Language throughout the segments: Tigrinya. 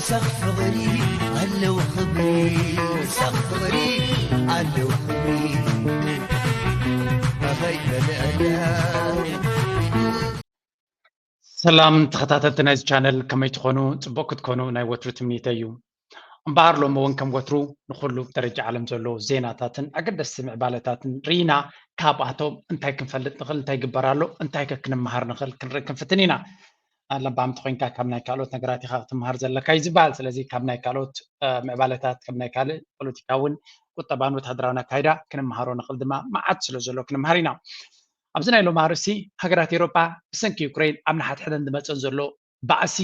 ሳኽ ፍቕሪ ኣለዎ ክብሪ፣ ሳኽ ፍቕሪ ኣለዎ ክብሪ። ኣኸይ በልዕላ። ሰላም ተኸታተልቲ ናይዚ ቻነል፣ ከመይ ትኾኑ? ጽቡቕ ክትኮኑ ናይ ወትሩ ትምኒተይ እዩ። እምበኣር ሎሚ እውን ከም ወትሩ ንኹሉ ደረጃ ዓለም ዘሎ ዜናታትን ኣገደስቲ ምዕባለታትን ርኢና፣ ካብኣቶም እንታይ ክንፈልጥ ንኽእል፣ እንታይ ይግበር ኣሎ፣ እንታይ ከ ክንመሃር ንኽእል ክንርኢ ክንፍትን ኢና። ለባም ተኾይንካ ካብ ናይ ካልኦት ነገራት ኢኻ ክትመሃር ዘለካ እዩ ዝበሃል። ስለዚ ካብ ናይ ካልኦት ምዕባለታት፣ ካብ ናይ ካልእ ፖለቲካውን ቁጠባን ወተሃደራውን ኣካይዳ ክንመሃሮ ንኽእል ድማ መዓት ስለ ዘሎ ክንመሃር ኢና። ኣብዚ ናይ ሎም ኣርእስቲ ሃገራት ኤውሮጳ ብሰንኪ ዩክሬን ኣብ ንሓድሕደን ዝመፀን ዘሎ ባእሲ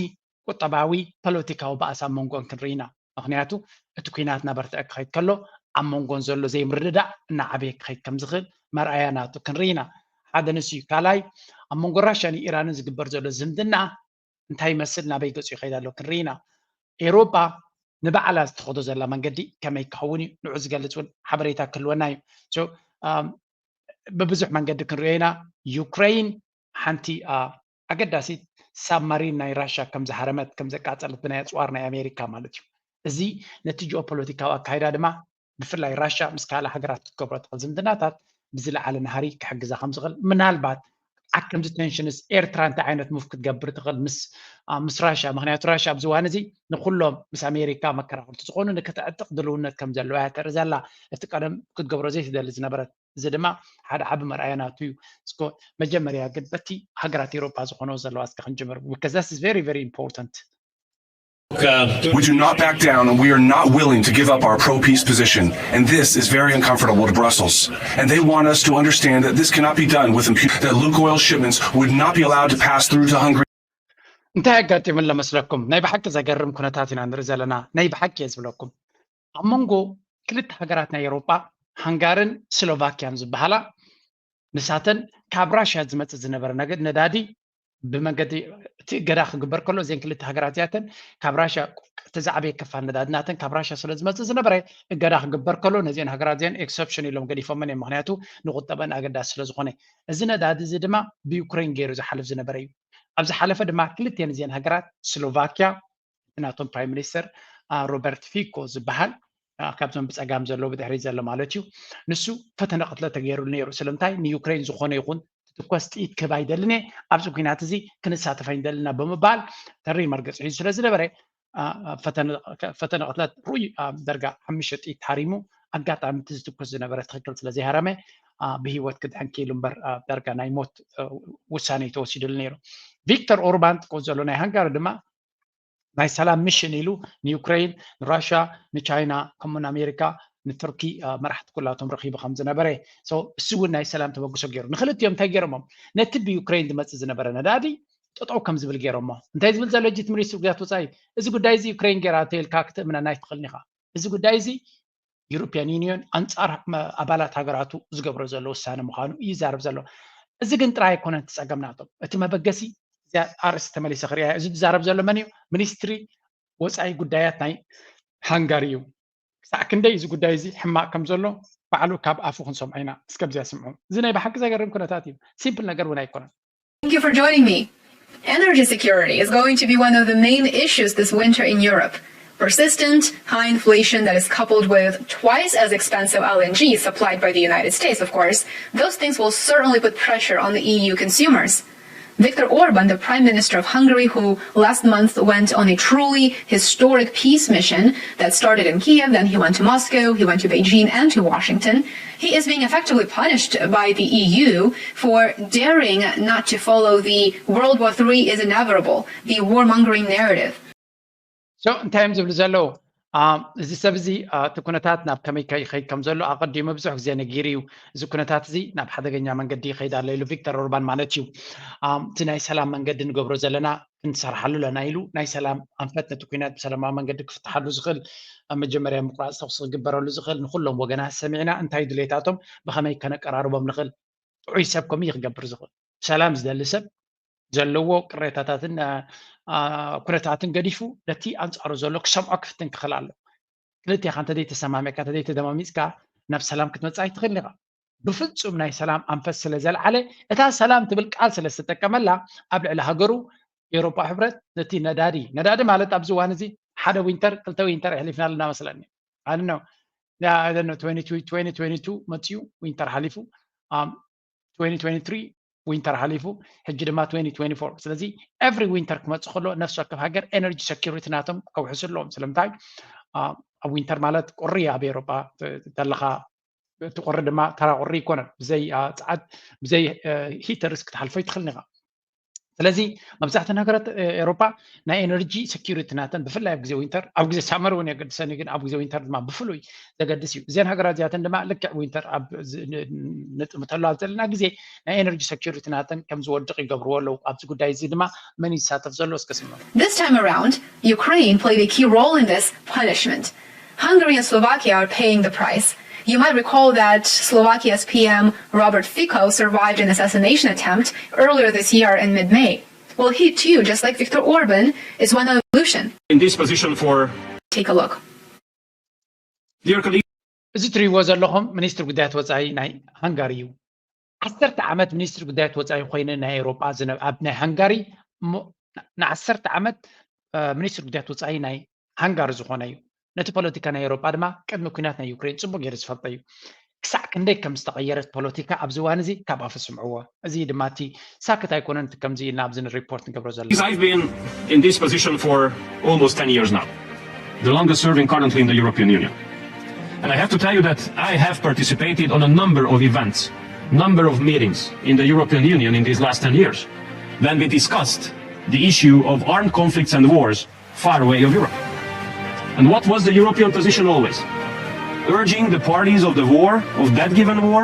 ቁጠባዊ ፖለቲካዊ ባእሲ ኣብ መንጎን ክንርኢ ኢና። ምክንያቱ እቲ ኲናት እናበርትዐ ክኸይድ ከሎ ኣብ መንጎን ዘሎ ዘይምርድዳእ እናዓበየ ክኸይድ ከም ዝኽእል መርኣያ ናቱ ክንርኢ ኢና። ሓደ ንሱ እዩ። ካልኣይ ኣብ መንጎ ራሽያን ኢራንን ዝግበር ዘሎ ዝምድና እንታይ ይመስል ናበይ ገፁ ይኸይድ ኣሎ ክንርኢ ኢና። ኤውሮጳ ንባዕላ ዝተኸዶ ዘላ መንገዲ ከመይ ክኸውን እዩ ንዑ ዝገልፅ እውን ሓበሬታ ክህልወና እዩ። ብብዙሕ መንገዲ ክንሪኦ ኢና። ዩክሬን ሓንቲ ኣገዳሲት ሳብማሪን ናይ ራሻ ከም ዝሃረመት ከም ዘቃፀለት ብናይ ኣፅዋር ናይ ኣሜሪካ ማለት እዩ። እዚ ነቲ ጂኦፖለቲካዊ ኣካይዳ ድማ ብፍላይ ራሻ ምስ ካልእ ሃገራት ክትገብሮ ትኽእል ዝምድናታት ብዝለዓለ ናህሪ ክሕግዛ ከም ዝኽእል ምናልባት ኣብ ከምዚ ቴንሽንስ ኤርትራ እንታይ ዓይነት ሙቭ ክትገብር ትኽእል ምስ ምስ ራሻ? ምክንያቱ ራሻ ኣብዚ እዋን እዚ ንኩሎም ምስ ኣሜሪካ መከራኸርቲ ዝኾኑ ንክትዕጥቕ ድልውነት ከም ዘለዋ እያ ተርኢ ዘላ። እቲ ቀደም ክትገብሮ ዘይትደሊ ዝነበረት፣ እዚ ድማ ሓደ ዓቢ መርኣያ ናቱ እዩ። እስኮ መጀመርያ ግን በቲ ሃገራት ኤውሮጳ ዝኾነኦ ዘለዋ እስከ ክንጅምር፣ because this is very very important. We do not back down and we are not willing to give up our pro-peace position. And this is very uncomfortable to Brussels. And they want us to understand that this cannot be done with impunity, that Lukoil shipments would not be allowed to pass through to Hungary. እንታይ ኣጋጢሙ ኣሎ መስለኩም? ናይ ብሓቂ ዘገርም ኩነታት ኢና ንርኢ ዘለና። ናይ ብሓቂ እየ ዝብለኩም። ኣብ መንጎ ክልተ ሃገራት ናይ ኤውሮጳ ሃንጋርን ስሎቫኪያን ዝበሃላ ንሳተን ካብ ራሽያ ዝመፅእ ዝነበረ ነገድ ነዳዲ ብመንገዲ እቲ እገዳ ክግበር ከሎ እዘን ክልተ ሃገራት እዚኣተን ካብ ራሽያ እቲ ዝዓበየ ክፋል ነዳዲ ናተን ካብ ራሽያ ስለ ዝመፅእ ዝነበረ እገዳ ክግበር ከሎ ነዚአን ሃገራት እዚአን ኤክሰፕሽን ኢሎም ገዲፎመን እዮም። ምክንያቱ ንቁጠበን ኣገዳሲ ስለ ዝኾነ እዚ ነዳዲ እዚ ድማ ብዩክሬን ገይሩ ዝሓልፍ ዝነበረ እዩ። ኣብ ዝሓለፈ ድማ ክልቲአን እዚአን ሃገራት ስሎቫኪያ ናቶም ፕራይም ሚኒስተር ሮበርት ፊኮ ዝበሃል ካብዞም ብፀጋም ዘሎ ብድሕሪት ዘሎ ማለት እዩ። ንሱ ፈተነ ቅትለት ተገይሩሉ ነይሩ። ስለምንታይ ንዩክሬን ዝኾነ ይኹን ትትኮስ ጥይት ክህብ ኣይደልን እየ፣ ኣብዚ ኩናት እዚ ክንሳተፍ ኣይንደልና ብምባል ተሪር መርገፂ ሒዙ ስለ ዝነበረ ፈተነ ቅትለት ርኡይ ደርጋ ሓሙሽተ ጥይት ተሃሪሙ ኣጋጣሚ እቲ ዝትኩስ ዝነበረ ትኽክል ስለ ዘይሃረመ ብህይወት ክድሕን ክኢሉ እምበር ደርጋ ናይ ሞት ውሳነ እዩ ተወሲዱሉ ነይሩ። ቪክተር ኦርባን ጥቁ ዘሎ ናይ ሃንጋሪ ድማ ናይ ሰላም ሚሽን ኢሉ ንዩክሬን ንራሽያ ንቻይና ከምኡ ንኣሜሪካ ንቱርኪ መራሕቲ ኩላቶም ረኺቡ ከም ዝነበረ እሱ እውን ናይ ሰላም ተበግሶ ገይሩ ንክልቲኦም እንታይ ገይሮሞም ነቲ ብዩክሬን ዝመፅእ ዝነበረ ነዳዲ ጠጠው ከም ዝብል ገይሮሞ እንታይ ዝብል ዘሎ ጅት ሚኒስትር ጉዳያት ወፃኢ እዚ ጉዳይ እዚ ዩክሬን ገይራ ተይልካ ክትእምነና ኣይትኽእልን ኢኻ እዚ ጉዳይ እዚ ዩሮፒያን ዩኒዮን ኣንፃር ኣባላት ሃገራቱ ዝገብሮ ዘሎ ውሳነ ምዃኑ ይዛረብ ዘሎ። እዚ ግን ጥራይ ኣይኮነን እቲ ፀገም ናቶም። እቲ መበገሲ እዚኣ ኣርእስቲ ተመሊሰ ክሪኣ እዚ ዝዛረብ ዘሎ መን እዩ? ሚኒስትሪ ወፃኢ ጉዳያት ናይ ሃንጋሪ እዩ። ክሳዕ ክንደይ እዚ ጉዳይ እዚ ሕማቕ ከም ዘሎ ባዕሉ ካብ ኣፉ ክንሰምዖ ኢና። እስከ ብዚኣ ስምዑ። እዚ ናይ ብሓቂ ዘገርም ኩነታት እዩ። ሲምፕል ነገር እውን ኣይኮነን። Thank you for joining me. Energy security is going to be one of the main issues this winter in Europe. Persistent high inflation that is coupled with twice as expensive L N G supplied by the United States, of course, those things will certainly put pressure on the E U consumers. Viktor Orban, the Prime Minister of Hungary, who last month went on a truly historic peace mission that started in Kiev, then he went to Moscow, he went to Beijing and to Washington, he is being effectively punished by the E U for daring not to follow the World War Three is inevitable, the warmongering narrative. So እንታይ እዮም ዝብሉ ዘለዉ? እዚ ሰብ እዚ እቲ ኩነታት ናብ ከመይ ከይኸይድ ከም ዘሎ ኣቐዲሙ ብዙሕ ግዜ ነጊሩ እዩ። እዚ ኩነታት እዚ ናብ ሓደገኛ መንገዲ ይኸይድ ኣሎ ኢሉ ቪክተር ኦርባን ማለት እዩ። እቲ ናይ ሰላም መንገዲ ንገብሮ ዘለና ክንሰርሓሉ ኣለና ኢሉ ናይ ሰላም ኣንፈት ነቲ ኩናት ብሰላማዊ መንገዲ ክፍትሓሉ ዝኽእል መጀመርያ ምቁራፅ ተኩሲ ክግበረሉ ዝኽእል ንኩሎም ወገናት ሰሚዕና እንታይ ድሌታቶም ብኸመይ ከነቀራርቦም ንኽእል ጥዑይ ሰብ ከምኡ እዩ ክገብር ዝኽእል። ሰላም ዝደሊ ሰብ ዘለዎ ቅሬታታትን ኩነታትን ገዲፉ ነቲ ኣንፃሩ ዘሎ ክሰምዖ ክፍትን ክኽእል ኣሎ። ክልቴኻ እንተዘይተሰማሚዕካ እንተዘይተደማሚፅካ ናብ ሰላም ክትመፅእ ኣይትኽእልን ኢኻ። ብፍፁም ናይ ሰላም ኣንፈት ስለ ዘልዓለ እታ ሰላም ትብል ቃል ስለ ዝተጠቀመላ ኣብ ልዕሊ ሃገሩ ኤውሮጳ ሕብረት ነቲ ነዳዲ ነዳዲ ማለት ኣብዚ እዋን እዚ ሓደ ዊንተር ክልተ ዊንተር የሕሊፍና ኣለና መስለኒ። I don't know. Yeah, I don't know. twenty twenty-two መፅዩ ዊንተር ሓሊፉ። Um, twenty twenty-three ዊንተር ሓሊፉ። ሕጂ ድማ twenty twenty-four። ስለዚ every winter ክመፅእ ከሎ ነፍሲ ወከፍ ሃገር energy security ናቶም ከውሕሱ ኣለዎም። ስለምንታይ? ኣብ ዊንተር ማለት ቁሪ ኣብ ኤሮጳ ተለኻ እቲ ቁሪ ድማ ተራ ቁሪ ይኮነን። ብዘይ ፃዓት ብዘይ ሂተርስ ክትሓልፎ ይትኽእል ኢኻ። ስለዚ መብዛሕትኡ ሃገራት ኤሮፓ ናይ ኤነርጂ ሴኪሪቲ ናተን ብፍላይ ኣብ ግዜ ዊንተር፣ ኣብ ግዜ ሳመር እውን የገድሰን እዩ፣ ግን ኣብ ግዜ ዊንተር ድማ ብፍሉይ ዘገድስ እዩ። እዘን ሃገራት እዚኣተን ድማ ልክዕ ዊንተር ኣብ ነጥምተሉ ኣብ ዘለና ግዜ ናይ ኤነርጂ ሴኪሪቲ ናተን ከም ዝወድቕ ይገብርዎ ኣለዉ። ኣብዚ ጉዳይ እዚ ድማ መን ይሳተፍ ዘሎ እስከ ስምዑ። This time around, Ukraine played a key role in this punishment. Hungary and Slovakia are paying the price. You might recall that Slovakia's P M Robert Fico survived an assassination attempt earlier this year in mid-May. Well, he too, just like Viktor Orban, is one of the revolution. In this position for Take a look. Dear colleague, እዚ ትሪእዎ ዘለኹም ሚኒስትሪ ጉዳያት ወፃኢ ናይ ሃንጋሪ እዩ። ዓሰርተ ዓመት ሚኒስትሪ ጉዳያት ወፃኢ ኮይነ ናይ ኤውሮጳ ዝነ- ኣብ ናይ ሃንጋሪ እሞ ንዓሰርተ ዓመት ሚኒስትሪ ጉዳያት ወፃኢ ናይ ሃንጋሪ ዝኾነ እዩ። ነቲ ፖለቲካ ናይ ኤውሮጳ ድማ ቅድሚ ኩናት ናይ ዩክሬን ፅቡቅ ገይሩ ዝፈልጦ እዩ። ክሳዕ ክንደይ ከም ዝተቐየረት ፖለቲካ ኣብዚ እዋን እዚ ካብ ኣፉ ስምዕዎ። እዚ ድማ እቲ ሳክት ኣይኮነን እቲ ከምዚ ኢልና ኣብዚ ሪፖርት ንገብሮ ዘለና። I've been in this position for almost ten years now, the longest serving currently in the European Union. And I have to tell you that I have participated on a number of events, number of meetings in the European Union in these last ten years when we discussed the issue of armed conflicts and wars far away of Europe. And what was the European position always? Urging the parties of the war, of that given war,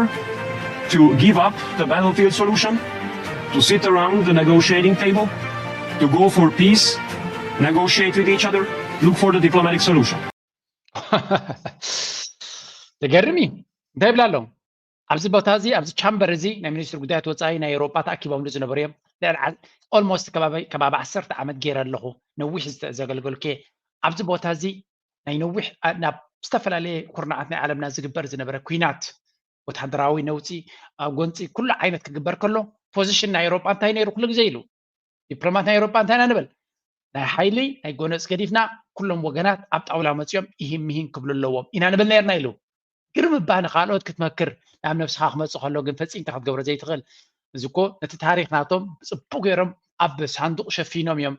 to give up the battlefield solution, to sit around the negotiating table, to go for peace, negotiate with each other, look for the diplomatic solution. ተገርሚ እንታይ ይብላ ኣለዉ? ኣብዚ ቦታ እዚ ኣብዚ ቻምበር እዚ ናይ ሚኒስትሪ ጉዳያት ወፃኢ ናይ ኤውሮጳ ተኣኪቦምሉ ዝነበሩ እዮም። ልዕሊ ዓ- ኦልሞስት ከባቢ ከባቢ ዓሰርተ ዓመት ገይረ ኣለኹ፣ ነዊሕ ዝተ- ዘገልገልኩ እየ። ኣብዚ ቦታ እዚ ናይ ነዊሕ ኣ- ናብ ዝተፈላለየ ኩርናዓት ናይ ዓለምና ዝግበር ዝነበረ ኩናት፣ ወታደራዊ ነውፂ፣ ኣ፣ ጎንፂ፣ ኩሉ ዓይነት ክግበር ከሎ ፖዚሽን ናይ ኤውሮጳ እንታይ ነይሩ? ኩሉ ግዜ ኢሉ ዲፕሎማት ናይ ኤውሮጳ እንታይ ኢና ንብል? ናይ ሓይሊ ናይ ጎነፅ ገዲፍና ኩሎም ወገናት ኣብ ጣውላ መፂኦም ኢሂን ምሂን ክብሉ ኣለዎም ኢና ንብል ነርና ኢሉ። ግርም እባ ንካልኦት ክትመክር ናብ ነብስኻ ክመፅእ ከሎ ግን ፈፂምካ ክትገብሮ ዘይትኽእል። እዚ እኮ ነቲ ታሪኽ ናቶም ብፅቡቅ ገይሮም ኣብ ሳንዱቅ ሸፊኖም እዮም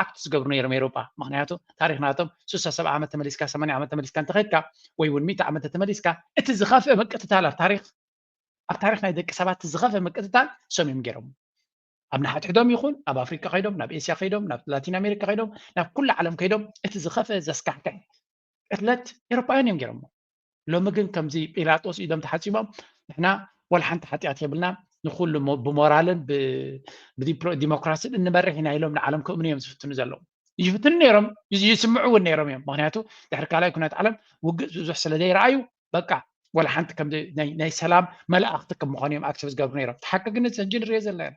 ኣክት ዝገብሩ ነይሮም ኤውሮጳ። ምክንያቱ ታሪኽ ናቶም ስሳ ሰብዓ ዓመት ተመሊስካ ሰማንያ ዓመት ተመሊስካ እንተኸድካ ወይ እውን ሚእቲ ዓመት ተመሊስካ እቲ ዝኸፍአ ምቅትታል ኣብ ታሪኽ ኣብ ታሪኽ ናይ ደቂ ሰባት ዝኸፍአ ምቅትታል ሰም እዮም ገይሮም። ኣብ ንሓድሕዶም ይኹን ናብ ኣፍሪቃ ከይዶም ናብ ኤስያ ከይዶም ናብ ላቲን ኣሜሪካ ከይዶም ናብ ኩሉ ዓለም ከይዶም እቲ ዝኸፍአ ዘስካሕክሕ ቅትለት ኤሮፓውያን እዮም ገይሮሞ። ሎሚ ግን ከምዚ ጲላጦስ ኢዶም ተሓፂቦም ንሕና ወላ ሓንቲ ሓጢኣት የብልና ንኩሉ ሞ- ብሞራልን ብ- ብዲፕሎ- ዲሞክራስን እንመርሕ ኢና ኢሎም ንዓለም ክእምኑ እዮም ዝፍትኑ ዘለዉ። ይፍትኑ ነይሮም ይስ- ይስምዑ እውን ነይሮም እዮም። ምክንያቱ ድሕሪ ካልኣይ ኩናት ዓለም ውግእ ብዙሕ ስለ ዘይረኣዩ በቃ ወላ ሓንቲ ከም ናይ ናይ ሰላም መላእኽቲ ከም ምዃኑ እዮም ኣክቲቭ ዝገብሩ ነይሮም። እቲ ሓቂ ግን እዚ ሕጂ ንሪኦ ዘለና ኢና።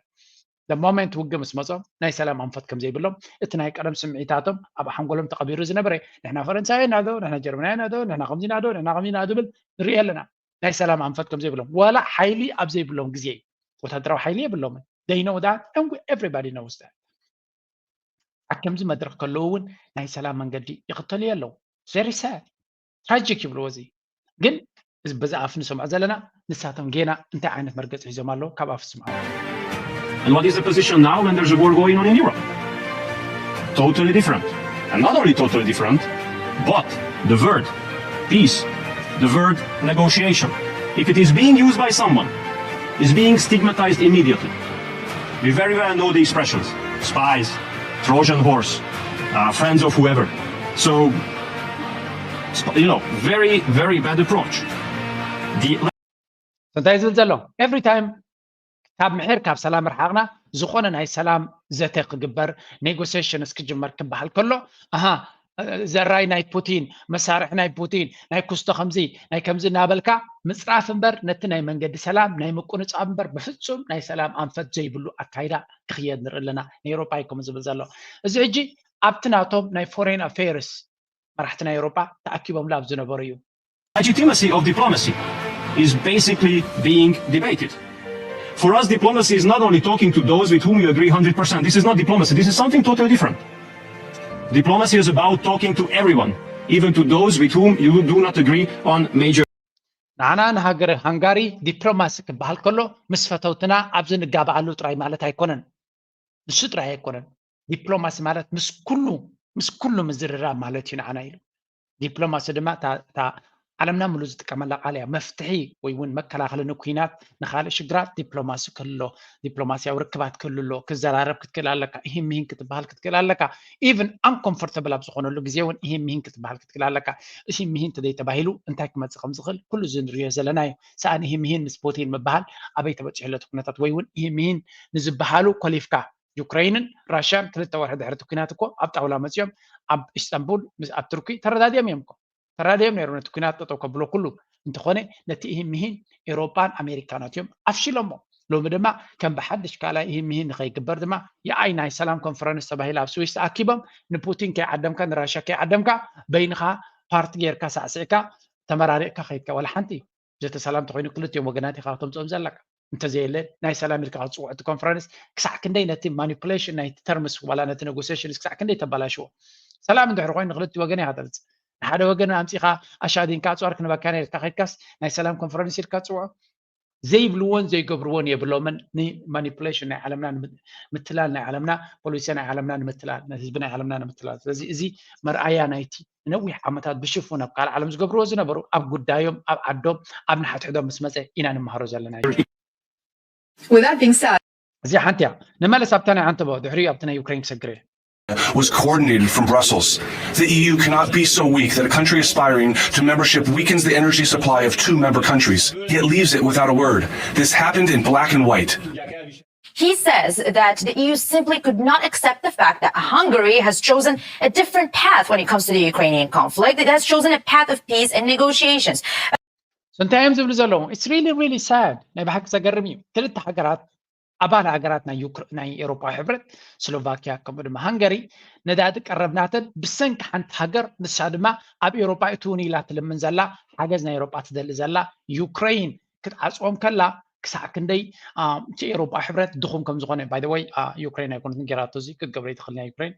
ሞመንት ውግእ ምስ መፆም ናይ ሰላም ኣንፈት ከም ዘይብሎም እቲ ናይ ቀደም ስምዒታቶም ኣብ ሓንጎሎም ተቐቢሩ ዝነበረ ንሕና ፈረንሳይ ኢና ዶ ንሕና ጀርመናይ ኢና ዶ ንሕና ከምዚ ኢና ዶ ንሕና ከምዚ ኢና ዝብል ንሪኦ ኣለና። ናይ ሰላም ኣንፈት ከም ዘይብሎም ዋላ ሓይሊ ኣብ ዘይብሎም ግዜ እዩ። ወታደራዊ ሓይሊ የብሎምን። They know that and everybody knows that. ኣብ ከምዚ መድረኽ ከለዉ እውን ናይ ሰላም መንገዲ ይኽተሉ ኣለዉ። Very sad. ትራጂክ ይብልዎ እዚ ግን እዚ በዚ ኣፍ ንሰምዖ ዘለና ንሳቶም ጌና እንታይ ዓይነት መርገፂ ሒዞም ኣለዉ ካብ ኣፍ ስምዖ። And what is the position now when there's a war going on in Europe? Totally different. And not only totally different, but the word peace, the word negotiation, if it is being used by someone, is being stigmatized immediately. We very well know the expressions spies, Trojan horse, uh, friends of whoever. So, you know, very, very bad approach. The እንታይ ዝብል ዘሎ every time ካብ ምሕር ካብ ሰላም ርሓቕና ዝኾነ ናይ ሰላም ዘተ ክግበር ኔጎሲሽን እስክጅመር ክበሃል ከሎ ኣሃ ዘራይ ናይ ፑቲን መሳርሒ ናይ ፑቲን ናይ ኩስቶ ከምዚ ናይ ከምዚ እናበልካ ምፅራፍ እምበር ነቲ ናይ መንገዲ ሰላም ናይ ምቁንፃብ እምበር ብፍፁም ናይ ሰላም ኣንፈት ዘይብሉ ኣካይዳ ክኽየድ ንርኢ ኣለና። ናይ ኤውሮጳ እዩ ከምኡ ዝብል ዘሎ። እዚ ሕጂ ኣብቲ ናቶም ናይ ፎሬን ኣፌርስ መራሕቲ ናይ ኤውሮጳ ተኣኪቦምሉ ኣብ ዝነበሩ እዩ። Legitimacy of diplomacy is basically being debated. For us, diplomacy is not only talking to those with whom you agree one hundred percent. This is not diplomacy. This is something totally different. Diplomacy is about talking to everyone, even to those with whom you do not agree on major ንዓና ንሃገር ሃንጋሪ ዲፕሎማሲ ክበሃል ከሎ ምስ ፈተውትና ኣብዚ ንጋባኣሉ ጥራይ ማለት ኣይኮነን። ንሱ ጥራይ ኣይኮነን። ዲፕሎማሲ ማለት ምስ ኩሉ ምስ ኩሉ ምዝርራብ ማለት እዩ ንዓና ኢሉ። ዲፕሎማሲ ድማ እታ ዓለምና ምሉ ዝጥቀመላ ቃል እያ። መፍትሒ ወይ እውን መከላኸሊ ንኩናት ንካልእ ሽግራት ዲፕሎማሲ ክህሉ ኣሎ። ዲፕሎማሲያዊ ርክባት ክህሉ ኣሎ። ክዘራረብ ክትክእል ኣለካ። ኢሂን ምሂን ክትበሃል ክትክእል ኣለካ። ኢቭን ኣንኮምፎርተብል ኣብ ዝኾነሉ ግዜ እውን ኢሂን ምሂን ክትበሃል ክትክእል ኣለካ። ኢሂን ምሂን ተዘይተባሂሉ እንታይ ክመፅእ ከም ዝኽእል ኩሉ እዚ ንሪኦ ዘለና እዩ። ሰኣን ኢሂን ምሂን ምስ ፑቲን ምበሃል ኣበይ ተበፂሑ ኣሎ እቲ ኩነታት ወይ እውን ኢሂን ምሂን ንዝበሃሉ ኮሊፍካ ዩክረይንን ራሽያን ክልተ ወርሒ ድሕሪ እቲ ኩናት እኮ ኣብ ጣውላ መፂኦም ኣብ ኢስታንቡል ኣብ ቱርኪ ተረዳዲኦም እዮም እኮ ተረዳዲኦም ነይሮም ነቲ ኩናት ጠጠው ከብሎ ኩሉ እንተኾነ ነቲ ኢሂን ምሂን ኤውሮጳን ኣሜሪካን ኣትዮም ኣፍሺሎሞ ሎሚ ድማ ከም ብሓድሽ ካልኣይ ኢሂን ምሂን ንኸይግበር ድማ የኣይ ናይ ሰላም ኮንፈረንስ ተባሂሉ ኣብ ስዊስ ተኣኪቦም ንፑቲን ከይዓደምካ ንራሽያ ከይዓደምካ በይንኻ ፓርቲ ጌርካ ሳዕስዕካ ተመራሪቕካ ከይድካ ዋላ ሓንቲ ዘተ ሰላም ተኮይኑ ክልቲኦም ወገናት ኢኻ ከተምፅኦም ዘለካ እንተዘየለ ናይ ሰላም ኢልካ ክትፅውዖ እቲ ኮንፈረንስ ክሳዕ ክንደይ ነቲ ማኒፕሌሽን ናይ ተርምስ ዋላ ነቲ ኔጎሲሽንስ ክሳዕ ክንደይ ተባላሽዎ ሰላም እንድሕር ኮይኑ ንክልቲ ወገን ኢኻ ተምፅእ ንሓደ ወገን ኣምፂኻ ኣሻዲንካ ኣፅዋር ክንበካ ኢልካ ከይድካስ ናይ ሰላም ኮንፈረንስ ኢልካ ትፅውዖ ዘይብልዎን ዘይገብርዎን የብሎምን ንማኒፕሌሽን ናይ ዓለምና ምትላል ናይ ዓለምና ፖሊሲ ናይ ዓለምና ንምትላል ህዝቢ ናይ ዓለምና ንምትላል ስለዚ እዚ መርኣያ ናይቲ ንነዊሕ ዓመታት ብሽፉን ኣብ ካልእ ዓለም ዝገብርዎ ዝነበሩ ኣብ ጉዳዮም ኣብ ዓዶም ኣብ ንሓትሕዶም ምስ መፀ ኢና ንመሃሮ ዘለና እዩ። With that being said, እዚኣ ሓንቲ እያ። ንመለስ ኣብታ ናይ ዓንተቦ ድሕሪኡ ኣብቲ ናይ ዩክሬን ክሰግር እየ። was coordinated from Brussels. The E U cannot be so weak that a country aspiring to membership weakens the energy supply of two member countries, yet leaves it without a word. This happened in black and white. He says that the E U simply could not accept the fact that Hungary has chosen a different path when it comes to the Ukrainian conflict. It has chosen a path of peace and negotiations. So እንታይ እዮም ዝብሉ ዘለዉ? It's really really sad. ናይ ብሓቂ ዘገርም እዩ። ክልተ ሃገራት ኣባል ሃገራት ናይ ዩክር ናይ ኤውሮጳዊ ሕብረት ስሎቫኪያ ከምኡ ድማ ሃንገሪ ነዳዲ ቀረብናተን ብሰንኪ ሓንቲ ሃገር ንሳ ድማ ኣብ ኤውሮጳ እትውን ኢላ ትልምን ዘላ ሓገዝ ናይ ኤውሮጳ ትደሊ ዘላ ዩክሬን ክትዓፅዎም ከላ ክሳዕ ክንደይ እቲ ኤውሮጳ ሕብረት ድኹም ከም ዝኾነ by the way ዩክሬን ኣይኮነትን ጌራቶ እዚ ክትገብረ ይትኽእል ናይ ዩክሬን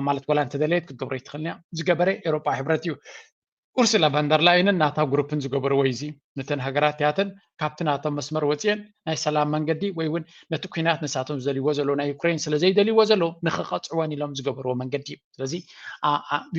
ማለት ወላ እንተደለየት ክትገብረ ይትኽእል እያ ዝገበረ ኤውሮጳ ሕብረት እዩ ኡርሱላ ቫንደርላይንን ናታ ግሩፕን ዝገበርዎ እዩ እዚ ነተን ሃገራት እያተን ካብቲ ናቶም መስመር ወፅየን ናይ ሰላም መንገዲ ወይ እውን ነቲ ኩናት ንሳቶም ዝደልይዎ ዘለዉ ናይ ዩክሬን ስለ ዘይደልይዎ ዘለዉ ንክቐፅዕወን ኢሎም ዝገበርዎ መንገዲ እዩ ስለዚ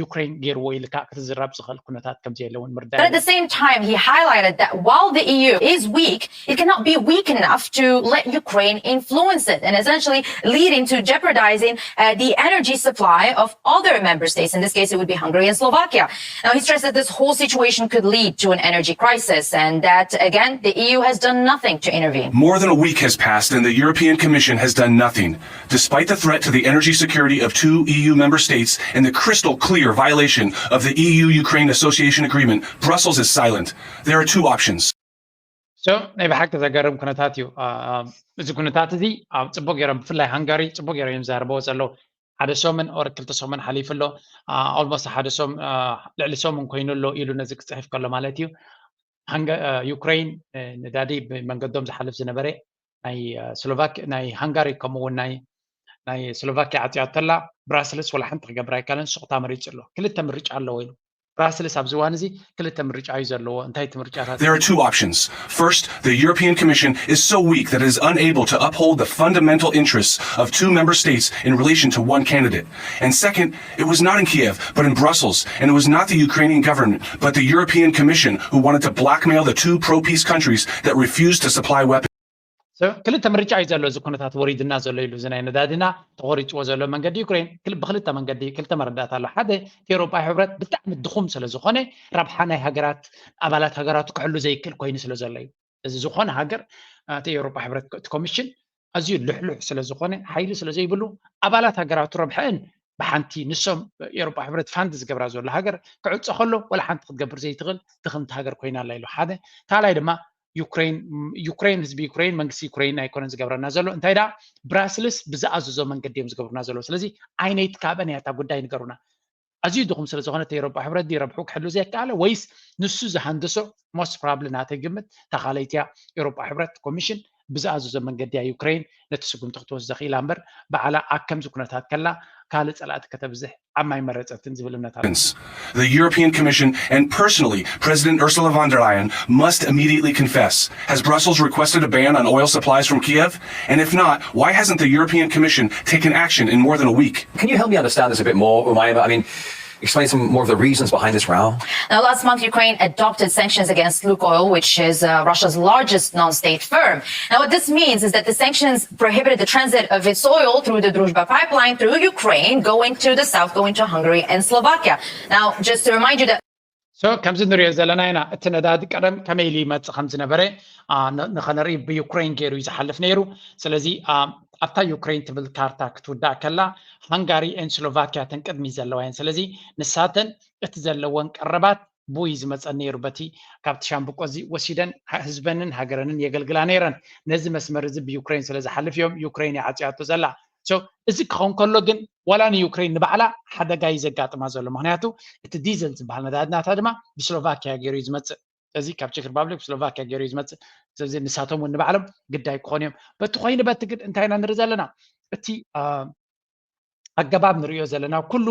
ዩክሬን ገይርዎ ኢልካ ክትዝረብ ዝኽእል ኩነታት ከም ዘየለ እውን ምርዳእ But at the same time, he highlighted that while the E U is weak, it cannot be weak enough to let Ukraine influence it and essentially leading to jeopardizing uh, the energy supply of other member states. In this case, it would be Hungary and Slovakia. Now, he stressed that this whole situation could lead to an energy crisis and that, again, the E U has done nothing to intervene. More than a week has passed and the European Commission has done nothing. Despite the threat to the energy security of two E U member states and the crystal clear violation of the E U Ukraine Association Agreement, Brussels is silent. There are two options. So ናይ ብሓቂ ዘገርም ኩነታት እዩ። እዚ ኩነታት እዚ ኣብ ፅቡቅ ገይሮም ብፍላይ ሃንጋሪ ፅቡቅ ገይሮም እዮም ዝዛረበዎ ዘለዉ። ሓደ ሰሙን ኦር ክልተ ሰሙን ሓሊፉ ኣሎ። ኦልሞስት ሓደ ሰሙን ልዕሊ ሰሙን ኮይኑ ኣሎ ኢሉ ነዚ ክፅሕፍ ከሎ ማለት እዩ። ዩክሬን ነዳዲ ብመንገዶም ዝሓልፍ ዝነበረ ናይ ስሎቫክ ናይ ሃንጋሪ ከምኡ እውን ናይ ናይ ስሎቫኪያ ዓፅያቶ ኣላ ብራስልስ ወላ ሓንቲ ክገብር ኣይካለን ስቕ ተመሪፁ ኣሎ ክልተ ምርጫ ኣለዎ ኢሉ ብራስልስ ኣብዚ እዋን እዚ ክልተ ምርጫ እዩ ዘለዎ እንታይ እቲ ምርጫታት There are two options. First, the European Commission is so weak that it is unable to uphold the fundamental interests of two member states in relation to one candidate. And second, it was not in Kiev, but in Brussels, and it was not the Ukrainian government, but the European Commission who wanted to blackmail the two pro-peace countries that refused to supply weapons. ክልተ ምርጫ እዩ ዘሎ እዚ ኩነታት ወሪድና ዘሎ ኢሉ እዚ ናይ ነዳድና ተቆሪፅዎ ዘሎ መንገዲ ዩክሬን ብክልተ መንገዲ ክልተ መረዳእታ ኣሎ ሓደ እቲ ኤሮጳ ሕብረት ብጣዕሚ ድኹም ስለ ዝኾነ ረብሓ ናይ ሃገራት ኣባላት ሃገራቱ ክሕሉ ዘይክእል ኮይኑ ስለ ዘሎ እዩ እዚ ዝኾነ ሃገር እቲ ኤሮጳ ሕብረት እቲ ኮሚሽን ኣዝዩ ልሕሉሕ ስለ ዝኾነ ሓይሊ ስለ ዘይብሉ ኣባላት ሃገራቱ ረብሐአን ብሓንቲ ንሶም ኤሮጳ ሕብረት ፋንድ ዝገብራ ዘሎ ሃገር ክዕፆ ከሎ ወላ ሓንቲ ክትገብር ዘይትኽእል ድኽምቲ ሃገር ኮይና ኣላ ኢሉ ሓደ ካልኣይ ድማ ዩክሬን ዩክሬን ህዝቢ ዩክሬን መንግስቲ ዩክሬን ኣይኮነን ዝገብረና ዘሎ እንታይ ዳ ብራስልስ ብዝኣዘዞ መንገዲ እዮም ዝገብሩና ዘለዉ ስለዚ ዓይነይቲ ካብአን እያ እታ ጉዳይ ንገሩና ኣዝዩ ድኹም ስለ ዝኾነ እቲ ኤሮጳ ሕብረት ድዩ ረብሑ ክሕሉ ዘየከኣለ ወይስ ንሱ ዝሃንደሶ most probably ናተይ ግምት እታ ካልኣይቲ እያ ኤሮጳ ሕብረት ኮሚሽን ብዝኣዘዞ መንገዲ እያ ዩክሬን ነቲ ስጉምቲ ክትወስዶ ክኢላ እምበር፣ ባዕላ ኣብ ከምዚ ኩነታት ከላ ካልእ ጸላእቲ ከተብዝሕ ዓማ ኣይመረጸትን ዝብል እምነት ኣሎ። The European Commission and personally President Ursula von der Leyen must immediately confess. Has Brussels requested a ban on oil supplies from Kiev? And if not, why hasn't the European Commission taken action in more than a week? Can you help me understand this a bit more, Umaima? I mean, explain some more of the reasons behind this row. Now, last month, Ukraine adopted sanctions against Lukoil, which is uh, Russia's largest non-state firm. Now, what this means is that the sanctions prohibited the transit of its oil through the Druzhba pipeline through Ukraine, going to the south, going to Hungary and Slovakia. Now, just to remind you that So ከምዚ ንሪኦ ዘለና ኢና፣ እቲ ነዳዲ ቀደም ከመይ ኢሉ ይመጽእ ከም ዝነበረ ንኸነርኢ ብዩክሬን ገይሩ እዩ ዝሓልፍ ነይሩ። ስለዚ ኣብታ ዩክሬን ትብል ካርታ ክትውዳእ ከላ፣ ሃንጋሪ ኤን ስሎቫኪያ ተን ቅድሚ ዘለዋ እየን። ስለዚ ንሳተን እቲ ዘለወን ቀረባት ብኡ እዩ ዝመጸን ነይሩ። በቲ ካብቲ ሻምብቆ እዚ ወሲደን ህዝበንን ሃገረንን የገልግላ ነይረን። ነዚ መስመር እዚ ብዩክሬን ስለ ዝሓልፍ እዮም ዩክሬን እያ ዓጽያቶ ዘላ። So እዚ ክኸውን ከሎ ግን ዋላ ንዩክሬን ንባዕላ ሓደጋ እዩ ዘጋጥማ ዘሎ። ምክንያቱ እቲ ዲዘል ዝበሃል ነዳዲ ናታ ድማ ብስሎቫኪያ ገይሩ እዩ ዝመፅእ። እዚ ካብ ቼክ ሪፓብሊክ ብስሎቫኪያ ገይሩ እዩ ዝመፅእ። ስለዚ ንሳቶም እውን ንባዕሎም ግዳይ ክኾኑ እዮም። በቲ ኮይኑ በቲ ግን እንታይ ኢና ንርኢ ዘለና? እቲ ኣገባብ ንሪኦ ዘለና ኩሉ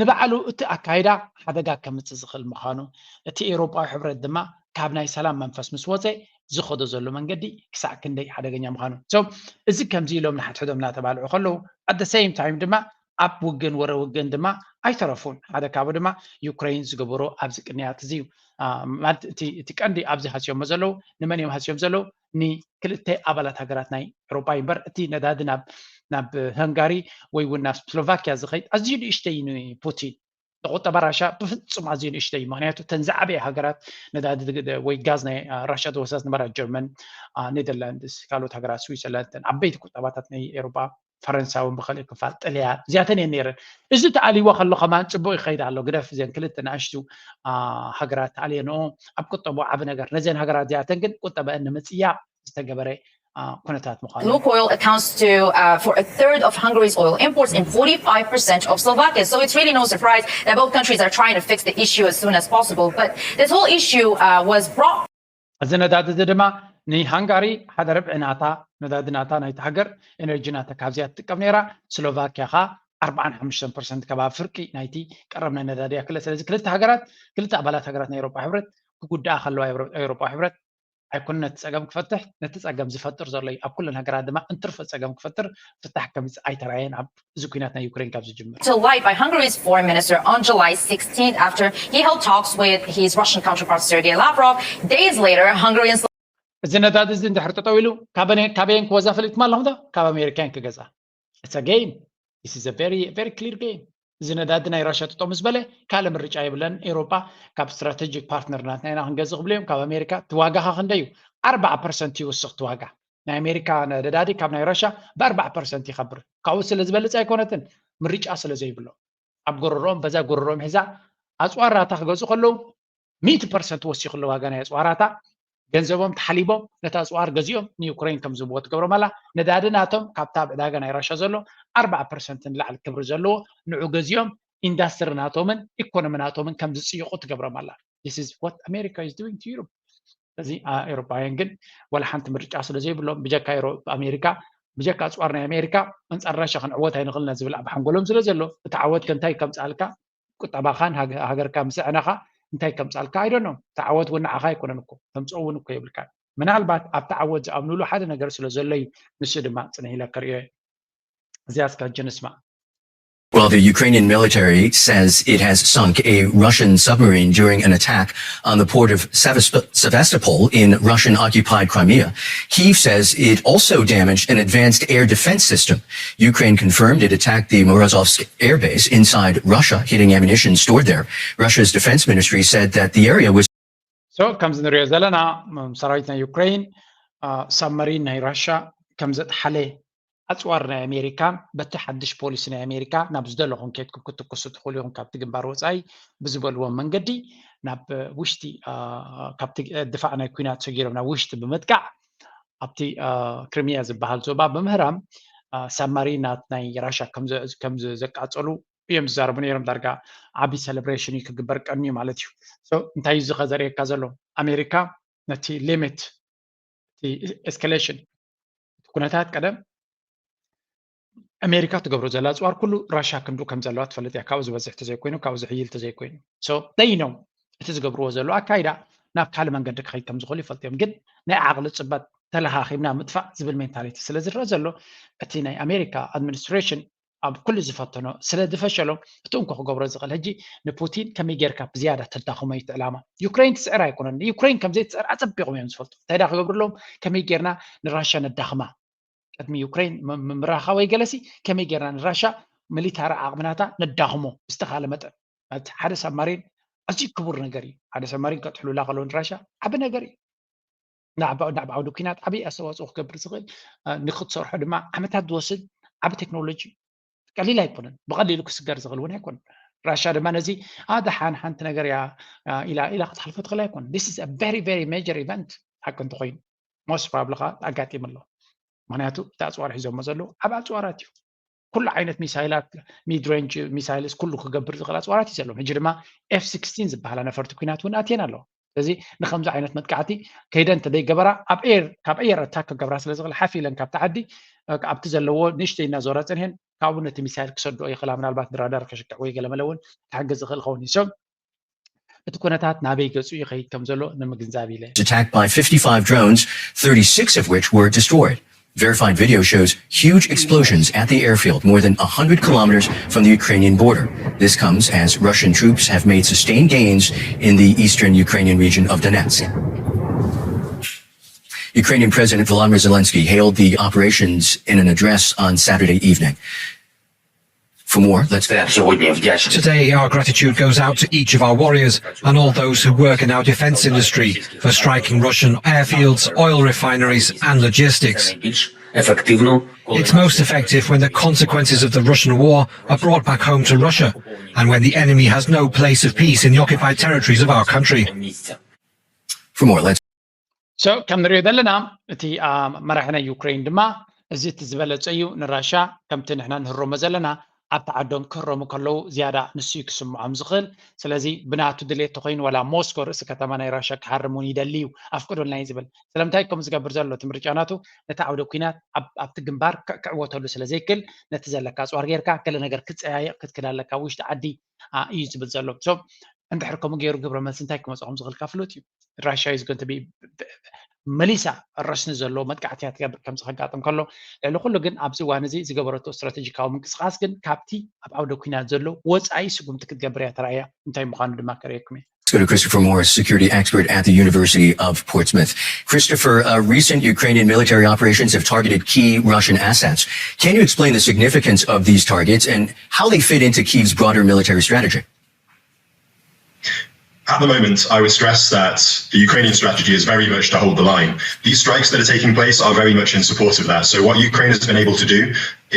ንባዕሉ እቲ ኣካይዳ ሓደጋ ከምፅእ ዝኽእል ምዃኑ፣ እቲ ኤውሮጳዊ ሕብረት ድማ ካብ ናይ ሰላም መንፈስ ምስ ወፀ ዝኸዶ ዘሎ መንገዲ ክሳዕ ክንደይ ሓደገኛ ምዃኑ። So እዚ ከምዚ ኢሎም ንሓድሕዶም እናተባልዑ ከለዉ፣ at the same time ድማ ኣብ ውግን ወረ ውግን ድማ ኣይተረፉን። ሓደ ካብኡ ድማ ዩክሬን ዝገበሮ ኣብዚ ቅንያት እዚ እዩ። ማለት እቲ ቀንዲ ኣብዚ ሃስዮሞ ዘለዉ፣ ንመን እዮም ሃስዮም ዘለዉ? ንክልተ ኣባላት ሃገራት ናይ ኤውሮጳ እዩ እምበር፣ እቲ ነዳዲ ናብ ናብ ሃንጋሪ ወይ እውን ናብ ስሎቫኪያ ዝኸይድ ኣዝዩ ንእሽተይ እዩ ንፑቲን። ንቁጠባ ራሻ ብፍጹም ኣዝዩ ንእሽተይ እዩ። ምክንያቱ እተን ዝዓበየ ሃገራት ነዳዲ ወይ ጋዝ ናይ ራሻ ተወሳስ ነበራ ጀርመን፣ ኔደርላንድስ፣ ካልኦት ሃገራት ስዊዘርላንድ፣ እተን ዓበይቲ ቁጠባታት ናይ ኤውሮጳ፣ ፈረንሳ እውን ብኸሊእ ክፋል፣ ጥልያን፣ እዚኣተን እየን ነይረን። እዚ ተኣልይዎ ከሎ ከማን ጽቡቕ ይኸይድ ኣሎ። ግደፍ እዘን ክልተ ንኣሽቱ ሃገራት ተኣልየንኦ ኣብ ቁጠቦ ዓቢ ነገር። ነዘን ሃገራት እዚኣተን ግን ቁጠበአን ንምጽያቕ ዝተገበረ ኩነታት ምዃኑ። Lukoil accounts to uh, for a third of Hungary's oil imports and forty-five percent of Slovakia. So it's really no surprise that both countries are trying to fix the issue as soon as possible. But this whole issue uh, was brought እዚ ነዳዲ እዚ ድማ ንሃንጋሪ ሓደ ርብዒ ናታ ነዳዲ ናታ ናይቲ ሃገር ኤነርጂ ናታ ካብዚኣ ትጥቀም ነይራ። ስሎቫኪያ ኸ ኣርባዓን ሓሙሽተን ፐርሰንት ከባቢ ፍርቂ ናይቲ ቀረብ ናይ ነዳዲ ያክለ። ስለዚ ክልተ ሃገራት ክልተ ኣባላት ሃገራት ናይ ኤውሮጳ ሕብረት ክጉዳኣ ከለዋ ኤውሮጳ ሕብረት ኣይኮነ ነቲ ጸገም ክፈትሕ፣ ነቲ ጸገም ዝፈጥር ዘሎ እዩ። ኣብ ኩለን ሃገራት ድማ እንትርፎ ጸገም ክፈጥር ፍታሕ ከምጽእ ኣይተራየን ኣብ እዚ ኩናት ናይ ዩክሬን ካብ ዝጅምር። to light by Hungary's foreign minister on July sixteenth after he held talks with his Russian counterpart Sergei Lavrov. Days later, Hungary and እዚ ነዳዲ እዚ እንድሕር ጠጠው ኢሉ ካበየን ክወዛ ፈሊጥኩም ኣለኹም ዶ? ካብ ኣሜሪካን ክገዛ። It's a game. This is a very very clear game. እዚ ነዳዲ ናይ ራሻ ጥጦ ምስ በለ ካልእ ምርጫ የብለን። ኤውሮጳ ካብ ስትራቴጂክ ፓርትነር ናትና ኢና ክንገዝእ ክብሉ እዮም። ካብ ኣሜሪካ እቲ ዋጋ ኸ ክንደይ እዩ? ኣርባዓ ፐርሰንት ይውስኽ እቲ ዋጋ ናይ ኣሜሪካ ነዳዲ ካብ ናይ ራሻ ብኣርባዓ ፐርሰንት ይኸብር። ካብኡ ስለ ዝበልፅ ኣይኮነትን፣ ምርጫ ስለ ዘይብሎም ኣብ ጎረሮኦም በዛ ጎረሮኦም ሒዛ ኣፅዋር ናታ ክገዝኡ ከለዉ ሚእቲ ፐርሰንት ወሲኹ ኣሎ ዋጋ ናይ ኣፅዋራታ። ገንዘቦም ተሓሊቦም ነቲ ኣፅዋር ገዚኦም ንዩክሬን ከም ዝህብዎ ትገብሮም ኣላ። ነዳዲ ናቶም ካብታ ኣብ ዕዳጋ ናይ ራሻ ዘሎ ኣርባዓ ፐርሰንት ንላዕሊ ክብሪ ዘለዎ ንዑ ገዚኦም ኢንዳስትሪ ናቶምን ኢኮኖሚ ናቶምን ከም ዝፅይቑ ትገብሮም ኣላ። This is what America is doing to Europe. እዚ ኤውሮጳውያን ግን ዋላ ሓንቲ ምርጫ ስለ ዘይብሎም ብጀካ ኣሜሪካ ብጀካ ኣፅዋር ናይ ኣሜሪካ ኣንፃር ራሻ ክንዕወት ኣይንኽእልና ዝብል ኣብ ሓንጎሎም ስለ ዘሎ እቲ ዓወት ከ እንታይ ከምፅኣልካ ቁጠባኻን ሃገርካ ምስ ኣዕነኻ እንታይ ከምፃልካ ኣይደኖም። ተዓወት እውን ንዓኻ ኣይኮነን እኮ ተምፅኦ እውን እኮ የብልካ። ምናልባት ኣብ ተዓወት ዝኣምኑሉ ሓደ ነገር ስለ ዘሎ እዩ። ንሱ ድማ ፅንሕ ኢለ ከርእዮ እየ። እዚኣ እስከ ሕጂ ንስማዕ። Well, the Ukrainian military says it has sunk a Russian submarine during an attack on the port of Sevastopol in Russian occupied Crimea. Kyiv says it also damaged an advanced air defense system. Ukraine confirmed it attacked the Morozovsk airbase inside Russia, hitting ammunition stored there. Russia's defense ministry said that the area was So ከምዚ ንሪኦ ዘለና ሰራዊት ናይ ዩክሬን ሳብመሪን ናይ ራሻ ከም ዘጥሓለ ኣፅዋር ናይ ኣሜሪካ በቲ ሓድሽ ፖሊሲ ናይ ኣሜሪካ ናብ ዝደለኹም ከድኩም ክትኩሱ ትኽእሉ ኢኹም ካብቲ ግንባር ወፃኢ ብዝበልዎም መንገዲ ናብ ውሽጢ ካብቲ ድፋዕ ናይ ኩናት ሰጊሮም ናብ ውሽጢ ብምጥቃዕ ኣብቲ ክሪሚያ ዝበሃል ዞባ ብምህራም ሳብማሪናት ናይ ራሻ ከም ዘቃፀሉ እዮም ዝዛረቡ ነይሮም። ዳርጋ ዓቢ ሴሌብሬሽን እዩ ክግበር ቀንዩ ማለት እዩ። እንታይ እዩ እዚ ከ ዘርእየካ ዘሎ? ኣሜሪካ ነቲ ሊሚት እቲ escalation እቲ ኩነታት ቀደም ኣሜሪካ ትገብሮ ዘላ ኣፅዋር ኩሉ ራሻ ክንዱ ከም ዘለዋ ትፈልጥ እያ። ካብኡ ዝበዝሕ ተዘይኮይኑ ካብኡ ዝሕይል ተዘይኮይኑ so they know እቲ ዝገብርዎ ዘሎ ኣካይዳ ናብ ካልእ መንገዲ ክኸይድ ከም ዝኽእሉ ይፈልጡ እዮም። ግን ናይ ዓቕሊ ፅበት ተለኻኺብና ምጥፋእ ዝብል mentality ስለ ዝረአ ዘሎ እቲ ናይ ኣሜሪካ administration ኣብ ኩሉ ዝፈተኖ ስለ ዝፈሸሎም እቲ እንኮ ክገብሮ ዝኽእል ሕጂ ንፑቲን ከመይ ጌርካ ብዝያዳ ተዳኽሞ እዩ እቲ ዕላማ። ዩክሬን ትስዕር ኣይኮነን። ዩክሬን ከም ዘይትስዕር ኣጸቢቖም እዮም ዝፈልጡ። እንታይ ዳ ክገብሩ ኣለዎም? ከመይ ጌርና ንራሻ ነዳኽማ? ቅድሚ ዩክሬን ምምራኻ ወይ ገለሲ ከመይ ጌርና ንራሻ ሚሊታሪ ዓቕምናታ ነዳኽሞ ብዝተኻለ መጠን። ማለት ሓደ ሳብማሪን ኣዝዩ ክቡር ነገር እዩ። ሓደ ሳብማሪን ከጥሕሉላ ከለዉ ንራሻ ዓቢ ነገር እዩ። ናብ ዓውዲ ኩናት ዓብዪ ኣስተዋፅኦ ክገብር ዝኽእል ንክትሰርሖ ድማ ዓመታት ዝወስድ ዓቢ ቴክኖሎጂ ቀሊል ኣይኮነን። ብቐሊሉ ክስገር ዝኽእል እውን ኣይኮነን። ራሻ ድማ ነዚ ኣደ ሓን ሓንቲ ነገር እያ ኢላ ኢላ ክትሓልፎ ትኽእል ኣይኮነን። This is a very very major event ሓቂ እንተኮይኑ most probably ከዓ ኣጋጢሙ ኣሎ። ምክንያቱ እቲ ኣፅዋር ሒዞሞ ዘለዉ ዓብ ኣፅዋራት እዩ። ኩሉ ዓይነት ሚሳይላት mid range missiles ኩሉ ክገብር ዝኽእል ኣፅዋራት እዩ ዘለዎም። ሕጂ ድማ ኤፍ ሲክስቲን ዝበሃላ ነፈርቲ ኩናት እውን ኣትየን ኣለዋ። ስለዚ ንከምዚ ዓይነት መጥቃዕቲ ከይደን እንተደይገበራ ኣብ ኤር ካብ ኣየር ኣታክ ክገብራ ስለ ዝኽእል ሓፍ ኢለን ካብቲ ዓዲ ኣብቲ ዘለዎ ንእሽተይ እናዞራ ፅንሄን ካብኡ ነቲ ሚሳይል ክሰድኦ ይኽእላ። ምናልባት ብራዳር ከሽክዕ ወይ ገለመለ እውን ክሕግዝ ዝኽእል ክኸውን እዩ። So እቲ ኩነታት ናበይ ገፁ ይኸይድ ከም ዘሎ ንምግንዛብ ኢለ። Attacked by fifty-five drones, thirty-six of which were destroyed. Verified video shows huge explosions at the airfield, more than a hundred kilometers from the Ukrainian border. This comes as Russian troops have made sustained gains in the eastern Ukrainian region of Donetsk. Ukrainian President Volodymyr Zelensky hailed the operations in an address on Saturday evening. For more, let's Today, our gratitude goes out to each of our warriors and all those who work in our defense industry for striking Russian airfields, oil refineries, and logistics. It's most effective when the consequences of the Russian war are brought back home to Russia and when the enemy has no place of peace in the occupied territories of our country. For more, let's So ከም ንሪኦ ዘለና እቲ መራሒ ናይ ዩክሬን ድማ እዚ እቲ ዝበለፀ እዩ ንራሻ ከምቲ ንሕና ንህረሞ ዘለና ኣብቲ ዓዶም ክህረሙ ከለዉ ዝያዳ ንሱ እዩ ክስምዖም ዝኽእል። ስለዚ ብናቱ ድሌት ተኮይኑ ዋላ ሞስኮ ርእሲ ከተማ ናይ ራሻ ክሃርም እውን ይደሊ እዩ ኣፍቅዱልና እዩ ዝብል። ስለምንታይ ከምኡ ዝገብር ዘሎ እቲ ምርጫ ናቱ ነቲ ዓውደ ኩናት ኣብቲ ግንባር ክዕወተሉ ስለ ዘይክእል ነቲ ዘለካ ኣፅዋር ጌርካ ገለ ነገር ክፀያየቅ ክትክል ኣለካ ውሽጢ ዓዲ እዩ ዝብል ዘሎ። እንድሕር ከምኡ ገይሩ ግብረ መልሲ እንታይ ክመፅኦም ዝኽእል ካፍሉጥ እዩ። ራሽያ is going to be መሊሳ ረስኒ ዘለዎ መጥቃዕትያ ትገብር ከምዚ ከጋጥም ከሎ ልዕሊ ኩሉ ግን ኣብዚ እዋን እዚ ዝገበረቶ ስትራቴጂካዊ ምንቅስቃስ ግን ካብቲ ኣብ ዓውደ ኩናት ዘሎ ወፃኢ ስጉምቲ ክትገብር እያ ተራእያ እንታይ ምዃኑ ድማ ከርእየኩም እየ። Let's go to Christopher Morris, security expert at the University of Portsmouth. Christopher, uh, recent Ukrainian military operations have targeted key Russian assets. Can you explain the significance of these targets and how they fit into Kyiv's broader military strategy? At the moment, I would stress that the Ukrainian strategy is very much to hold the line. These strikes that are taking place are very much in support of that. So, what Ukraine has been able to do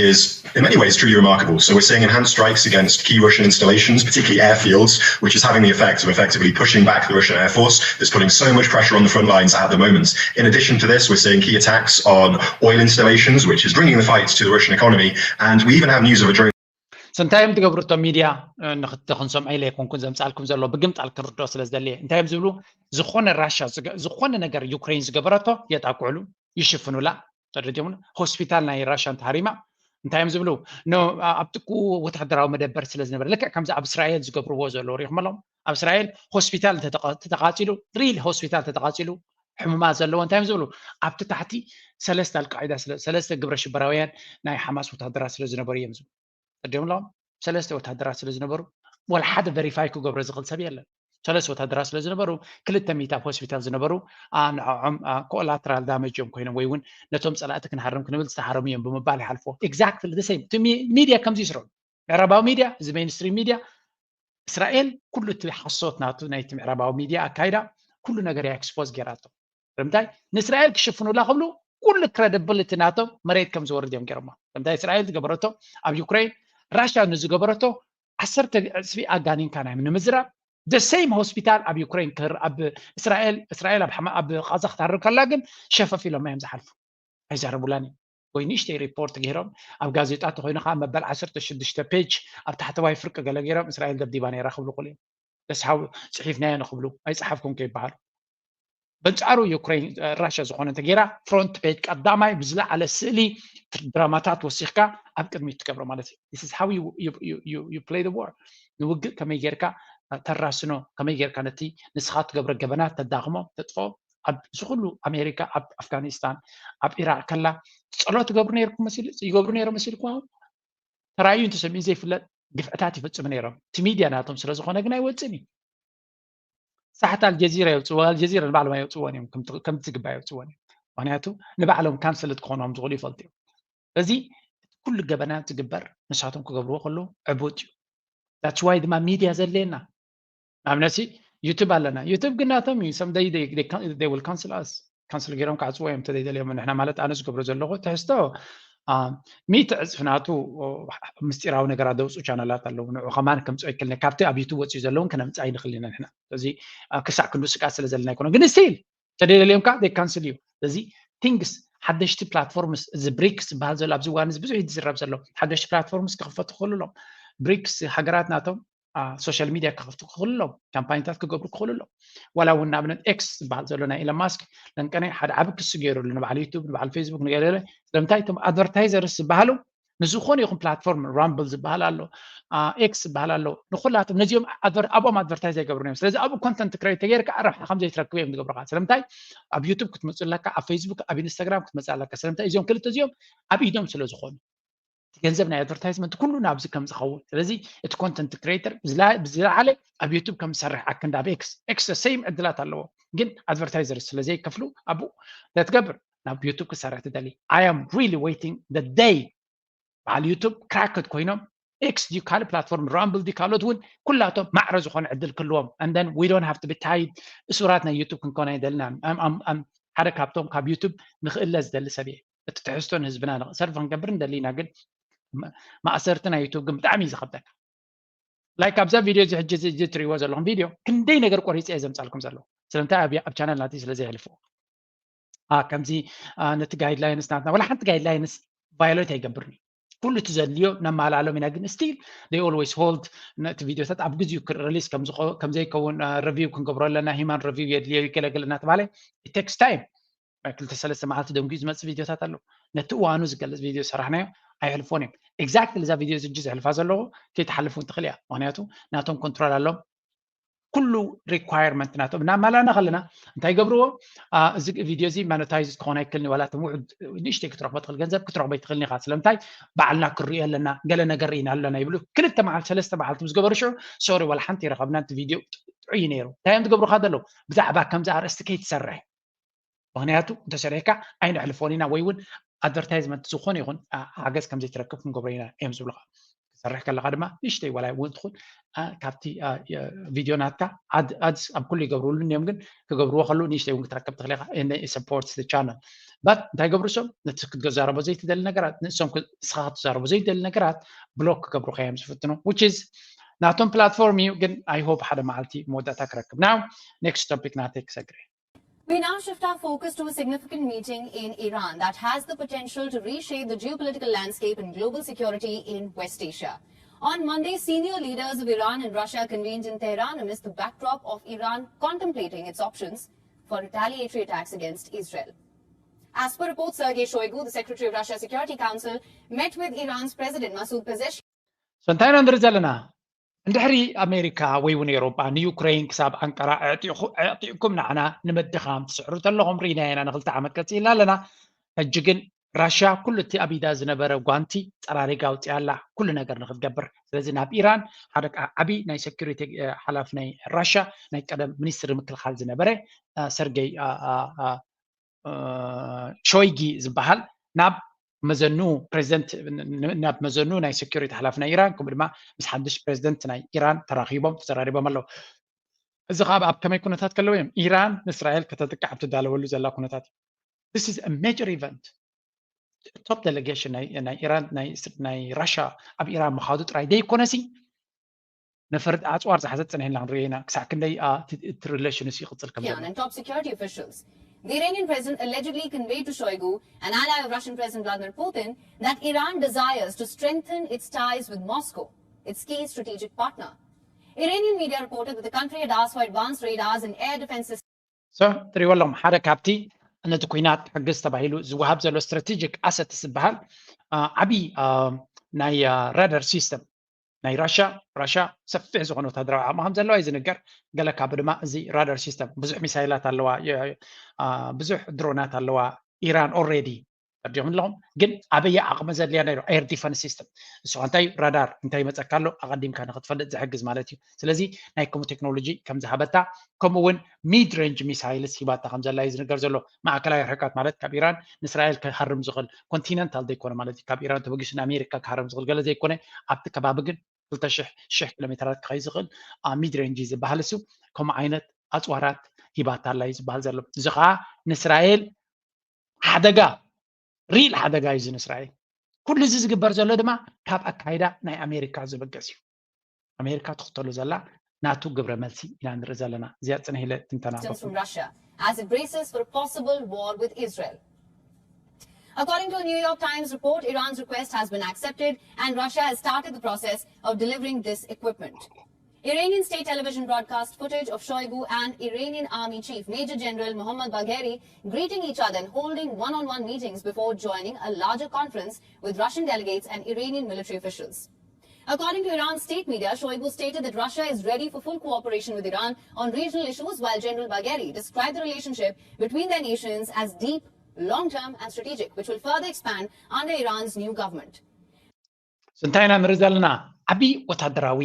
is, in many ways, truly remarkable. So, we're seeing enhanced strikes against key Russian installations, particularly airfields, which is having the effect of effectively pushing back the Russian Air Force that's putting so much pressure on the front lines at the moment. In addition to this, we're seeing key attacks on oil installations, which is bringing the fight to the Russian economy. And we even have news of a drone. ስንታይ እዮም ትገብሩ እቶም ሚድያ ንክንሰምዖ ኢለ ኣይኮንኩን ዘምፃልኩም ዘሎ ብግምጣል ክንርድኦ ስለ ዝደልየ እንታይ እዮም ዝብሉ ዝኾነ ራሻ ዝኾነ ነገር ዩክሬን ዝገበረቶ የጣቅዕሉ ይሽፍኑላ ተረዲኦምሉ ሆስፒታል ናይ ራሻ እንተሃሪማ እንታይ እዮም ዝብሉ ኣብ ጥቁ ወታደራዊ መደበር ስለ ዝነበረ ልክዕ ከምዚ ኣብ እስራኤል ዝገብርዎ ዘለዉ ሪኢኹም ኣለኹም ኣብ እስራኤል ሆስፒታል ተተቃፂሉ ሪል ሆስፒታል ተተቃፂሉ ሕሙማት ዘለዎ እንታይ እዮም ዝብሉ ኣብቲ ታሕቲ ሰለስተ ኣልቃዒዳ ሰለስተ ግብረ ሽበራውያን ናይ ሓማስ ወታደራት ስለ ዝነበሩ እዮም ዝብሉ ተደምሎም ሰለስተ ወታደራት ስለ ዝነበሩ ወላ ሓደ ቨሪፋይ ክገብሮ ዝኽእል ሰብ የለን ሰለስተ ወታደራት ስለ ዝነበሩ ክልተ ሚት ኣብ ሆስፒታል ዝነበሩ ንዕዖም ኮላትራል ዳመጅ እዮም ኮይኖም ወይ እውን ነቶም ፀላእቲ ክንሃርም ክንብል ዝተሃረሙ እዮም ብምባል ይሓልፎ exactly the same ሚድያ ከምዚ ይስርሑ ምዕራባዊ ሚድያ እዚ ሜንስትሪም ሚድያ እስራኤል ኩሉ እቲ ሓሶት ናቱ ናይቲ ምዕራባዊ ሚድያ ኣካይዳ ኩሉ ነገር እያ ኤክስፖዝ ገይራቶ ንምንታይ ንእስራኤል ክሽፍኑላ ክብሉ ኩሉ ክረዲብሊቲ ናቶም መሬት ከም ዝወርድ እዮም ገይሮሞ ንምንታይ እስራኤል ዝገበረቶ ኣብ ዩክሬን ራሽያ ንዝገበረቶ ዓሰርተ ዕፅፊ ኣጋኒንካ ናይ ንምዝራብ the same ሆስፒታል ኣብ ዩክሬን ክህር ኣብ እስራኤል እስራኤል ኣብ ቃዛ ክትሃርብ ከላ ግን ሸፈፍ ኢሎም እዮም ዝሓልፉ ኣይዛረቡላን እዩ ወይ ንእሽተይ ሪፖርት ገይሮም ኣብ ጋዜጣ ተኮይኑ ከዓ መበል ዓሰርተ ሽዱሽተ ፔጅ ኣብ ታሕተዋይ ፍርቂ ገለ ገይሮም እስራኤል ደብዲባ ነይራ ክብሉ ክእሉ እዮም ደስሓው ፅሒፍናዮ ንክብሉ ኣይፀሓፍኩም ከይበሃሉ በንጻሩ ዩክሬን ራሽያ ዝኾነ እንተገይራ ፍሮንት ፔጅ ቀዳማይ ብዝለዓለ ስእሊ ድራማታት ወሲኽካ ኣብ ቅድሚት ትገብሮ ማለት እዩ። This is how you, you, you, you, you play the war። ንውግእ ከመይ ጌርካ ተራስኖ፣ ከመይ ጌርካ ነቲ ንስኻ ትገብሮ ገበናት ተዳኽሞ፣ ተጥፍኦ። ኣብዚ ኩሉ ኣሜሪካ ኣብ ኣፍጋኒስታን ኣብ ኢራቅ ከላ ጸሎት ትገብሩ ነይርኩም መሲሉ ይገብሩ ነይሮም መሲልኩም። ኣሁን ተራእዩ እንተሰሚዑ ዘይፍለጥ ግፍዕታት ይፈጽሙ ነይሮም። እቲ ሚድያ ናቶም ስለ ዝኾነ ግን ኣይወጽእን እዩ። ሳሕቲ ኣልጀዚራ የውፅዎ፣ ኣልጀዚራ ንባዕሎም ኣይውፅዎን እዮም፣ ከምቲ ዝግባእ ኣይውፅዎን እዮም። ምክንያቱ ንባዕሎም ካንሰልት ክኾኖም ዝኽእሉ ይፈልጡ እዮም። ስለዚ ኩሉ ገበናት ዝግበር ንሳቶም ክገብርዎ ከለዉ ዕቡጥ እዩ። That's why ድማ ሚድያ ዘድልየና። ንኣብነትሲ ዩቱብ ኣለና። ዩቱብ ግን ናቶም እዩ። Some day they, they, can- they will cancel us። ካንስል ገይሮም ክዓፅዎ እዮም እንተዘይደልዮም። ንሕና ማለት ኣነ ዝገብሮ ዘለኹ ትሕዝቶ ሚእቲ ዕፅፊ ናቱ ምስጢራዊ ነገራት ዘውፅኡ ቻነላት ኣለዉ። ንዑ ከማን ከምፅኦ ይክልነ ካብቲ ኣብ ዩቱብ ወፅኡ ዘለውን ክነምፅእ ኣይንክእል ኢና ንሕና። ስለዚ ክሳዕ ክንዱ ስቃት ስለ ዘለና ኣይኮነ ግን ስቲል ተደለልዮም ከዓ ካንስል እዩ። ስለዚ ቲንግስ ሓደሽቲ ፕላትፎርምስ እዚ ብሪክስ ዝበሃል ዘሎ ኣብዚ እዋን እዚ ብዙሕ ዝዝረብ ዘሎ ሓደሽቲ ፕላትፎርምስ ክኽፈቱ ክኽእሉ ኣለዎም። ብሪክስ ሃገራት ናቶም ሶሻል ሚድያ ክኸፍቱ ክኽእሉ ኣለዎም። ካምፓኒታት ክገብሩ ክኽእሉ ኣለዎም። ዋላ እውን ንኣብነት ኤክስ ዝበሃል ዘሎ ናይ ኢለን ማስክ ለንቀነ ሓደ ዓቢ ክሲ ገይሩሉ ንበዓል ዩቱብ ንበዓል ፌስቡክ ንገለ ስለምንታይ እቶም ኣድቨርታይዘርስ ዝበሃሉ ንዝኾነ ይኹን ፕላትፎርም ራምብል ዝበሃል ኣሎ ኤክስ ዝበሃል ኣሎ ንኩላቶም ነዚኦም ኣብኦም ኣድቨርታይዝ ኣይገብሩን እዮም። ስለዚ ኣብኡ ኮንተንት ክሬት ተገይርካ ረብሓ ከም ዘይትረክብ እዮም ዝገብሩካ። ስለምንታይ ኣብ ዩቱብ ክትመፅእ ኣለካ፣ ኣብ ፌስቡክ ኣብ ኢንስታግራም ክትመፅእ ኣለካ። ስለምንታይ እዚኦም ክልተ እዚኦም ኣብ ኢዶም ስለ ዝኾኑ እቲ ገንዘብ ናይ ኣድቨርታይዝመንት ኩሉ ናብዚ ከም ዝኸውን። ስለዚ እቲ ኮንተንት ክሬተር ብዝለዓለ ኣብ ዩቱብ ከም ዝሰርሕ ኣክንዳ ኣብ ኤክስ ኤክስ ሰይም ዕድላት ኣለዎ። ግን ኣድቨርታይዘር ስለ ዘይከፍሉ ኣብኡ ትገብር ናብ ዩቱብ ክሰርሕ ትደሊ። I am really waiting the day በዓል ዩቱብ ክራክድ ኮይኖም ኤክስ ድዩ ካልእ ፕላትፎርም ራምብል ድዩ ካልኦት እውን ኩላቶም ማዕረ ዝኾነ ዕድል ክህልዎም። And then we don't have to be tied እሱራት ናይ ዩቱብ ክንኮን ኣይደልናን። ሓደ ካብቶም ካብ ዩቱብ ንክእለ ዝደሊ ሰብ እየ። እቲ ትሕዝቶ ንህዝብና ንክሰርፍ ክንገብር እንደሊና ግን ማእሰርቲ ናይ ዩቱብ ግን ብጣዕሚ እዩ ዝኸብደካ። ላይክ ኣብዛ ቪድዮ እዚ ሕጂ እዚ እትሪእዎ ዘለኹም ቪድዮ ክንደይ ነገር ቆሪፀ እየ ዘምፃልኩም ዘለኹ። ስለምንታይ ኣብ ቻነል ናተይ ስለ ዘየሕልፍዎ ከምዚ ነቲ ጋይድላይንስ ናትና ዋላ ሓንቲ ጋይድላይንስ ቫዮሌት ኣይገብርን እዩ። ኩሉ እቲ ዘድልዮ ነማላሎም ኢና ግን still they always hold ነቲ ቪድዮታት ኣብ ግዜኡ ሪሊስ ከምዘይከውን ሪቪው ክንገብሮ ኣለና። ሂማን ሪቪው የድልዮ ይገለገል እናተባለ it takes time ክልተ ሰለስተ መዓልቲ ደንጉዩ ዝመፅእ ቪድዮታት ኣለዉ። ነቲ እዋኑ ዝገልፅ ቪድዮ ዝሰራሕናዮ ኣይሕልፎን እዮም። ኤግዛክትሊ እዛ ቪድዮ እዚ ሕጂ ዘሕልፋ ዘለኹ ከይትሓልፍ እውን ትኽእል እያ። ምክንያቱ ናቶም ኮንትሮል ኣሎም ኩሉ ሪኳየርመንት ናቶም እናማላና ከለና እንታይ ይገብርዎ እዚ ቪድዮ እዚ ማኖታይዝ ክኾን ኣይክልን ዋላ ቶም ውዕድ ንእሽተይ ክትረኽቦ ትኽእል ገንዘብ ክትረኽቦ ኣይትኽልን ኢኻ። ስለምንታይ ባዕልና ክርእዮ ኣለና ገለ ነገር ርኢና ኣለና ይብሉ። ክልተ መዓልቲ ሰለስተ መዓልቲ ምስ ገበሩ ሽዑ ሶሪ ዋላ ሓንቲ ይረኸብና እቲ ቪድዮ ጥዑይ ነይሩ። እንታይ እዮም ዝገብሩካ ዘለዉ ብዛዕባ ከምዚ ኣርእስቲ ከይትሰርሕ ምክንያቱ እንተሰሪሕካ ኣይነሕልፎን ኢና ወይ እውን ኣድቨርታይዝመንት ዝኾነ ይኹን ሓገዝ ከምዘይትረክብ ክንገብሮ ኢና እዮም ዝብሉካ። ክሰርሕ ከለካ ድማ ንእሽተይ ዋላ እውን ትኹን ካብቲ ቪድዮ ናትካ ኣድስ ኣብ ኩሉ ይገብርሉ እዮም ግን ክገብርዎ ከሉ ንእሽተይ እውን ክትረክብ ትኽእል ኢኻ። ሰፖርት ቻነል ባት እንታይ ገብሩ ሰብ ነቲ ክትዛረቦ ዘይትደሊ ነገራት ንእሶም ንስኻ ክትዛረቦ ዘይትደሊ ነገራት ብሎክ ክገብሩካ እዮም ዝፍትኑ which is ናቶም ፕላትፎርም እዩ ግን I hope ሓደ መዓልቲ መወዳእታ ክረክብ። Now next topic ናተይ ክሰግር We now shift our focus to a significant meeting in Iran that has the potential to reshape the geopolitical landscape and global security in West Asia. On Monday, senior leaders of Iran and Russia convened in Tehran amidst the backdrop of Iran contemplating its options for retaliatory attacks against Israel. As per reports, Sergei Shoigu, the Secretary of Russia's Security Council, met with Iran's President Masoud Pezeshkian. So እንታይ ኢና ንርኢ ዘለና? እንድሕሪ ኣሜሪካ ወይ እውን ኤውሮጳ ንዩክረይን ክሳብ ኣንቀራ ኣዕጢቑ- ኣዕጢቕኩም ንዓና ንምድኻም ትስዕሩ ተለኹም ርኢናዮ ኢና ንክልተ ዓመት ቀፂልና ኣለና። ሕጂ ግን ራሽያ ኩሉ እቲ ኣብ ኢዳ ዝነበረ ጓንቲ ፀራሪጋ ኣውፂኣላ ኩሉ ነገር ንክትገብር። ስለዚ ናብ ኢራን ሓደ ዓብዪ ናይ ሴኩሪቲ ሓላፊ ናይ ራሽያ ናይ ቀደም ሚኒስትሪ ምክልኻል ዝነበረ ሰርጌይ ሾይጊ ዝበሃል ናብ መዘኑ ፕሬዚደንት ናብ መዘኑ ናይ ሴኩሪቲ ሓላፊ ናይ ኢራን ከምኡ ድማ ምስ ሓድሽ ፕሬዚደንት ናይ ኢራን ተራኺቦም ተዘራሪቦም ኣለዉ። እዚ ከዓ ኣብ ከመይ ኩነታት ከለዉ እዮም ኢራን ንእስራኤል ከተጥቅዕ ኣብ ትዳለወሉ ዘላ ኩነታት እዩ። This is a major event። ቶፕ ዴሌጌሽን ናይ ኢራን ናይ ራሽያ ኣብ ኢራን ምኻዱ ጥራይ ዘይኮነሲ ነፈርቲ ኣፅዋር ዝሓዘት ፅንሒልና ክንሪኦ ኢና ክሳዕ ክንደይ እቲ ሪሌሽንስ ይቕፅል ከም ዘሎ። And top security officials. The Iranian president allegedly conveyed to Shoigu, an ally of Russian President Vladimir Putin, that Iran desires to strengthen its ties with Moscow, its key strategic partner. Iranian media reported that the country had asked for advanced radars and air defense systems. ትሪእዎ ኣለኹም ሓደ ካብቲ ነቲ ኩናት ክሕግዝ ተባሂሉ ዝወሃብ ዘሎ ስትራቴጂክ ኣሰት ዝበሃል ዓብዪ ናይ ራዳር ሲስተም ናይ ራሻ ራሻ ሰፊሕ ዝኾነ ወታደራዊ ዓቕሚ ከም ዘለዋ እዩ ዝንገር። ገለ ካብ ድማ እዚ ራዳር ሲስተም ብዙሕ ሚሳይላት ኣለዋ፣ ብዙሕ ድሮናት ኣለዋ ኢራን ኦልሬዲ ተርዲኦም ኣለኹም ግን ኣበየ ዓቕሚ ዘድልያ ናይ ኤር ዲፈንስ ሲስተም እሱ እንታይ ራዳር እንታይ ይመፀካ ኣሎ ኣቐዲምካ ንክትፈልጥ ዝሕግዝ ማለት እዩ። ስለዚ ናይ ከምኡ ቴክኖሎጂ ከም ዝሃበታ ከምኡ እውን ሚድ ሬንጅ ሚሳይልስ ሂባታ ከም ዘላ እዩ ዝንገር ዘሎ። ማእከላይ ርሕቀት ማለት ካብ ኢራን ንእስራኤል ክሃርም ዝኽእል ኮንቲነንታል ዘይኮነ ማለት እዩ። ካብ ኢራን ተበጊሱ ንኣሜሪካ ክሃርም ዝኽእል ገለ ዘይኮነ ኣብቲ ከባቢ ግን ክልተ ሽሕ ሺሕ ኪሎ ሜትራት ክኸይ ዝኽእል ሚድ ሬንጅ ዝበሃል እሱ ከምኡ ዓይነት ኣፅዋራት ሂባታ ኣላ እዩ ዝበሃል ዘሎ። እዚ ከዓ ንእስራኤል ሓደጋ ሪል ሓደጋ እዩ እዚ ንእስራኤል። ኩሉ እዚ ዝግበር ዘሎ ድማ ካብ ኣካይዳ ናይ ኣሜሪካ ዝብገስ እዩ። ኣሜሪካ ትኽተሎ ዘላ ናቱ ግብረ መልሲ ኢና ንርኢ ዘለና። እዚኣ ፅንሕ ኢለ ትንተና from Russia as it braces for a possible war with Israel. According to a New York Times report, Iran's request has been accepted and Russia has started the process of delivering this equipment. Iranian state television broadcast footage of Shoigu and Iranian army chief Major General Mohammad Bagheri greeting each other and holding one-on-one meetings before joining a larger conference with Russian delegates and Iranian military officials. According to Iran's state media, Shoigu stated that Russia is ready for full cooperation with Iran on regional issues, while General Bagheri described the relationship between their nations as deep, long-term, and strategic, which will further expand under Iran's new government. እንታይ ኢና ንርኢ ዘለና? ዓብዪ ወታደራዊ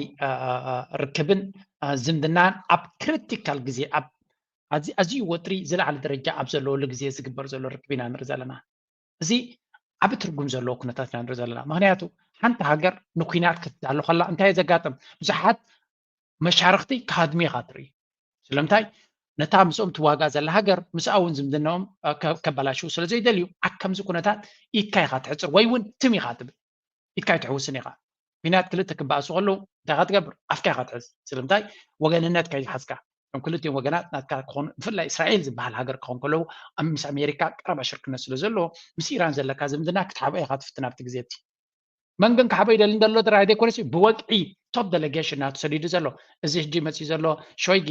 ርክብን ዝምድናን ኣብ ክሪቲካል ግዜ ኣብ ኣዝዩ ወጥሪ ዝለዓለ ደረጃ ኣብ ዘለወሉ ግዜ ዝግበር ዘሎ ርክብ ኢና ንርኢ ዘለና። እዚ ዓቢ ትርጉም ዘለዎ ኩነታት ኢና ንርኢ ዘለና። ምክንያቱ ሓንቲ ሃገር ንኩናት ክትዳሎ ከላ እንታይ ዘጋጥም? ብዙሓት መሻርክቲ ክሃድሙ ኢኻ ትርኢ። ስለምንታይ? ነታ ምስኦም ትዋጋ ዘላ ሃገር ምስኣ እውን ዝምድናኦም ከበላሽው ስለ ዘይደልዩ ኣብ ከምዚ ኩነታት ኢድካ ኢኻ ትሕፅር ወይ እውን ትም ኢኻ ትብል። ኢድካ ኣይትሕውስን ኢኻ። ኩናት ክልተ ክበኣሱ ከለዉ እንታይ ኢኻ ትገብር? ኣፍካ ኢኻ ትሕዝ። ስለምንታይ? ወገንነት ከይሓዝካ እቶም ክልቲኦም ወገናት ናትካ ክኾኑ ብፍላይ እስራኤል ዝበሃል ሃገር ክኾን ከለዉ ምስ ኣሜሪካ ቀረባ ሽርክነት ስለ ዘለዎ ምስ ኢራን ዘለካ ዝምድና ክትሓብኦ ኢኻ ትፍትን ኣብቲ ግዜ እቲ። መን ግን ክሓቦ ይደሊ እንደሎ ጥራይ ዘይኮነስ ብወግዒ ቶፕ ደለጌሽን ናቱ ሰዲዱ ዘሎ እዚ ሕጂ መፅኡ ዘሎ ሾይጊ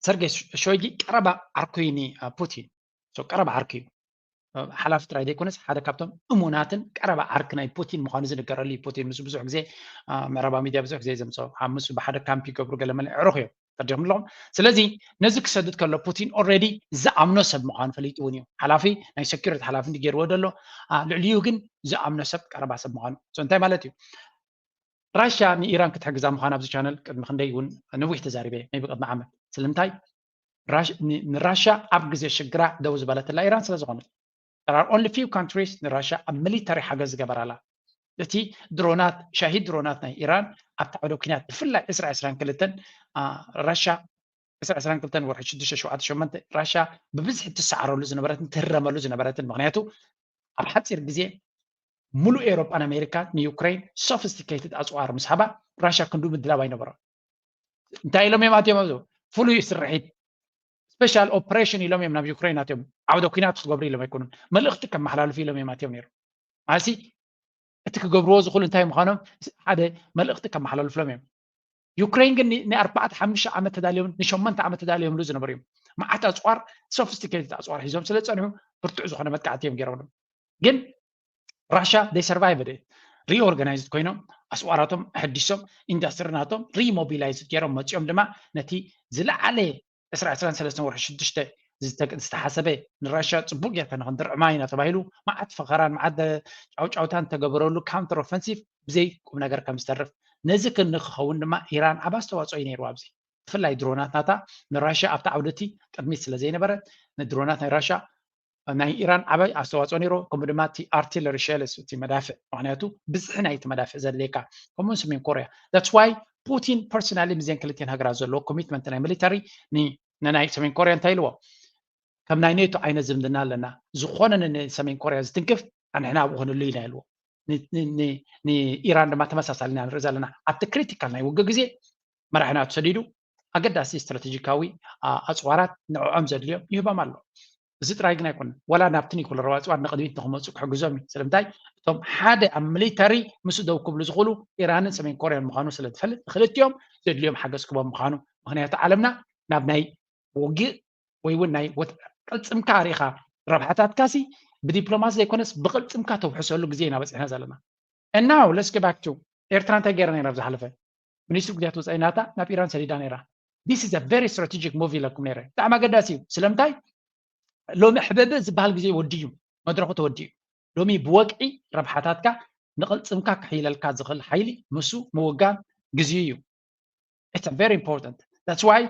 ሰርጌ ሾይጊ ቀረባ ዓርኩ እዩ ኒ ፑቲን ቀረባ ዓርኩ እዩ። ሓላፊ ጥራይ ዘይኮነስ ሓደ ካብቶም እሙናትን ቀረባ ዓርክ ናይ ፑቲን ምዃኑ ዝንገረሉ እዩ። ፑቲን ምስ ብዙሕ ግዜ ምዕራባ ሚድያ ብዙሕ ግዜ ዘምፅኦ ኣብ ምስ ብሓደ ካምፕ ይገብሩ ገለ መለ ዕሩኽ እዮም ተርዲኦም ኣለኹም። ስለዚ ነዚ ክሰድድ ከሎ ፑቲን ኦልሬዲ ዝኣምኖ ሰብ ምዃኑ ፈሊጡ እውን እዩ። ሓላፊ ናይ ሴኩሪቲ ሓላፊ እንዲ ገይርዎ ደሎ ልዕሊኡ ግን ዝኣምኖ ሰብ ቀረባ ሰብ ምዃኑ እንታይ ማለት እዩ? ራሽያ ንኢራን ክትሕግዛ ምዃን ኣብዚ ቻነል ቅድሚ ክንደይ እውን ነዊሕ ተዛሪበ ናይ ብቅድሚ ዓመት ስለምንታይ ንራሽያ ኣብ ግዜ ሽግራ ደው ዝበለትላ ኢራን ስለ ዝኾነት there are only few countries ንራሽያ ኣብ ሚሊተሪ ሓገዝ ዝገበራላ። እቲ ድሮናት ሻሂድ ድሮናት ናይ ኢራን ኣብቲ ዓውደ ኩናት ብፍላይ ዕስራ ዕስራን ክልተን ራሽያ ዕስራ ዕስራን ክልተን ወርሒ ሽዱሽተ ሸውዓተ ሸሞንተ ራሽያ ብብዝሒ ትሰዓረሉ ዝነበረትን ትህረመሉ ዝነበረትን ምክንያቱ ኣብ ሓፂር ግዜ ሙሉእ ኤውሮጳን ኣሜሪካ ንዩክሬን ሶፊስቲኬትድ ኣፅዋር ምስ ሃባ ራሽያ ክንዱ ምድላው ኣይነበሮም። እንታይ ኢሎም እዮም ኣትዮም ኣብዚ ፍሉይ ስርሒት ስፔሻል ኦፕሬሽን ኢሎም እዮም ናብ ዩክሬን ኣትዮም ዓውደ ኩናት ክገብሩ ኢሎም ኣይኮኑን መልእኽቲ ከመሓላልፉ ኢሎም እዮም ኣትዮም ነይሮም። ማለትሲ እቲ ክገብርዎ ዝኽእሉ እንታይ ምዃኖም ሓደ መልእኽቲ ከመሓላልፍሎም እዮም። ዩክሬን ግን ንኣርባዕተ ሓሙሽተ ዓመት ተዳልዮም ንሸሞንተ ዓመት ተዳልዮምሉ ዝነበሩ እዮም። መዓት ኣፅዋር ሶፊስቲኬትድ ኣፅዋር ሒዞም ስለ ዝፀንሑ ብርቱዕ ዝኾነ መጥቃዕቲ እዮም ገይሮምሎም። ግን ራሽያ they survived it reorganized ኮይኖም ኣስዋራቶም ኣሐዲሶም ኢንዳስትሪ ናቶም remobilized ገይሮም መፂኦም ድማ ነቲ ዝለዓለ ዕስራ ዕስራን ሰለስተን ወርሒ ሽዱሽተ ዝተሓሰበ ንራሽያ ፅቡቅ ጌርካ ንክንድርዕማ ኢና ተባሂሉ መዓት ፈኸራን መዓት ጫውጫውታን ተገበረሉ counter offensive ብዘይ ቁም ነገር ከም ዝተርፍ ነዚ ክንክኸውን ድማ ኢራን ዓብ ኣስተዋፅኦ እዩ ነይሩ ኣብዚ ብፍላይ ድሮናት ናታ ንራሽያ ኣብቲ ዓውደቲ ቅድሚት ስለ ዘይነበረ ንድሮናት ናይ ራሽያ ናይ ኢራን ዓባይ ኣስተዋፅኦ ነይሮ ከምኡ ድማ እቲ artillery shells እቲ መዳፍዕ ምክንያቱ ብዝሒ ናይቲ መዳፍዕ ዘድልየካ ከምኡን ሰሜን ኮርያ that's why ፑቲን personally ምስዘን ክልቲን ሃገራት ዘለዎ commitment ናይ ሚሊተሪ ንናይ ሰሜን ኮርያ እንታይ ኢልዎ ከም ናይ ኔቶ ዓይነት ዝምድና ኣለና ዝኾነ ንሰሜን ኮርያ ዝትንክፍ ኣንሕና ኣብኡ ክንህሉ ኢና ኢልዎ ንኢራን ድማ ተመሳሳሊ ኢና ንርኢ ዘለና ኣብቲ ክሪቲካል ናይ ውግእ ግዜ መራሒ ናቱ ሰዲዱ ኣገዳሲ ስትራቴጂካዊ ኣፅዋራት ንዕዖም ዘድልዮም ይህቦም ኣሎ። እዚ ጥራይ ግን ኣይኮነን። ዋላ ናብቲ ኒኩለራዊ ኣፅዋር ንቕድሚት ንክመፁ ክሕግዞም እዩ። ስለምንታይ? እቶም ሓደ ኣብ ሚሊተሪ ምስ ደው ክብሉ ዝኽእሉ ኢራንን ሰሜን ኮርያን ምዃኑ ስለ ዝፈልጥ ንክልቲኦም ዘድልዮም ሓገዝ ክቦም ምዃኑ። ምኽንያቱ ዓለምና ናብ ናይ ውግእ ወይ እውን ናይ ወት- ቅልጽምካ ርኢኻ ረብሓታትካሲ ብዲፕሎማሲ ዘይኮነስ ብቅልጽምካ ተውሕሰሉ ግዜ ኢና በፂሕና ዘለና። And now let's go back to ኤርትራ እንታይ ገይራ ነይራ ኣብ ዝሓለፈ? ሚኒስትሪ ጉዳያት ወፃኢ ናታ ናብ ኢራን ሰዲዳ ነይራ። This is a very strategic move ኢለኩም ነይረ። ብጣዕሚ ኣገዳሲ እዩ። ስለምንታይ? ሎሚ ሕበበ ዝበሃል ግዜ ወዲዩ፣ መድረኹ ተወዲዩ። ሎሚ ብወግዒ ረብሓታትካ ንቅልጽምካ ክሕይለልካ ዝኽእል ሓይሊ ምስ ምውጋን ግዜኡ እዩ። It's very important. That's why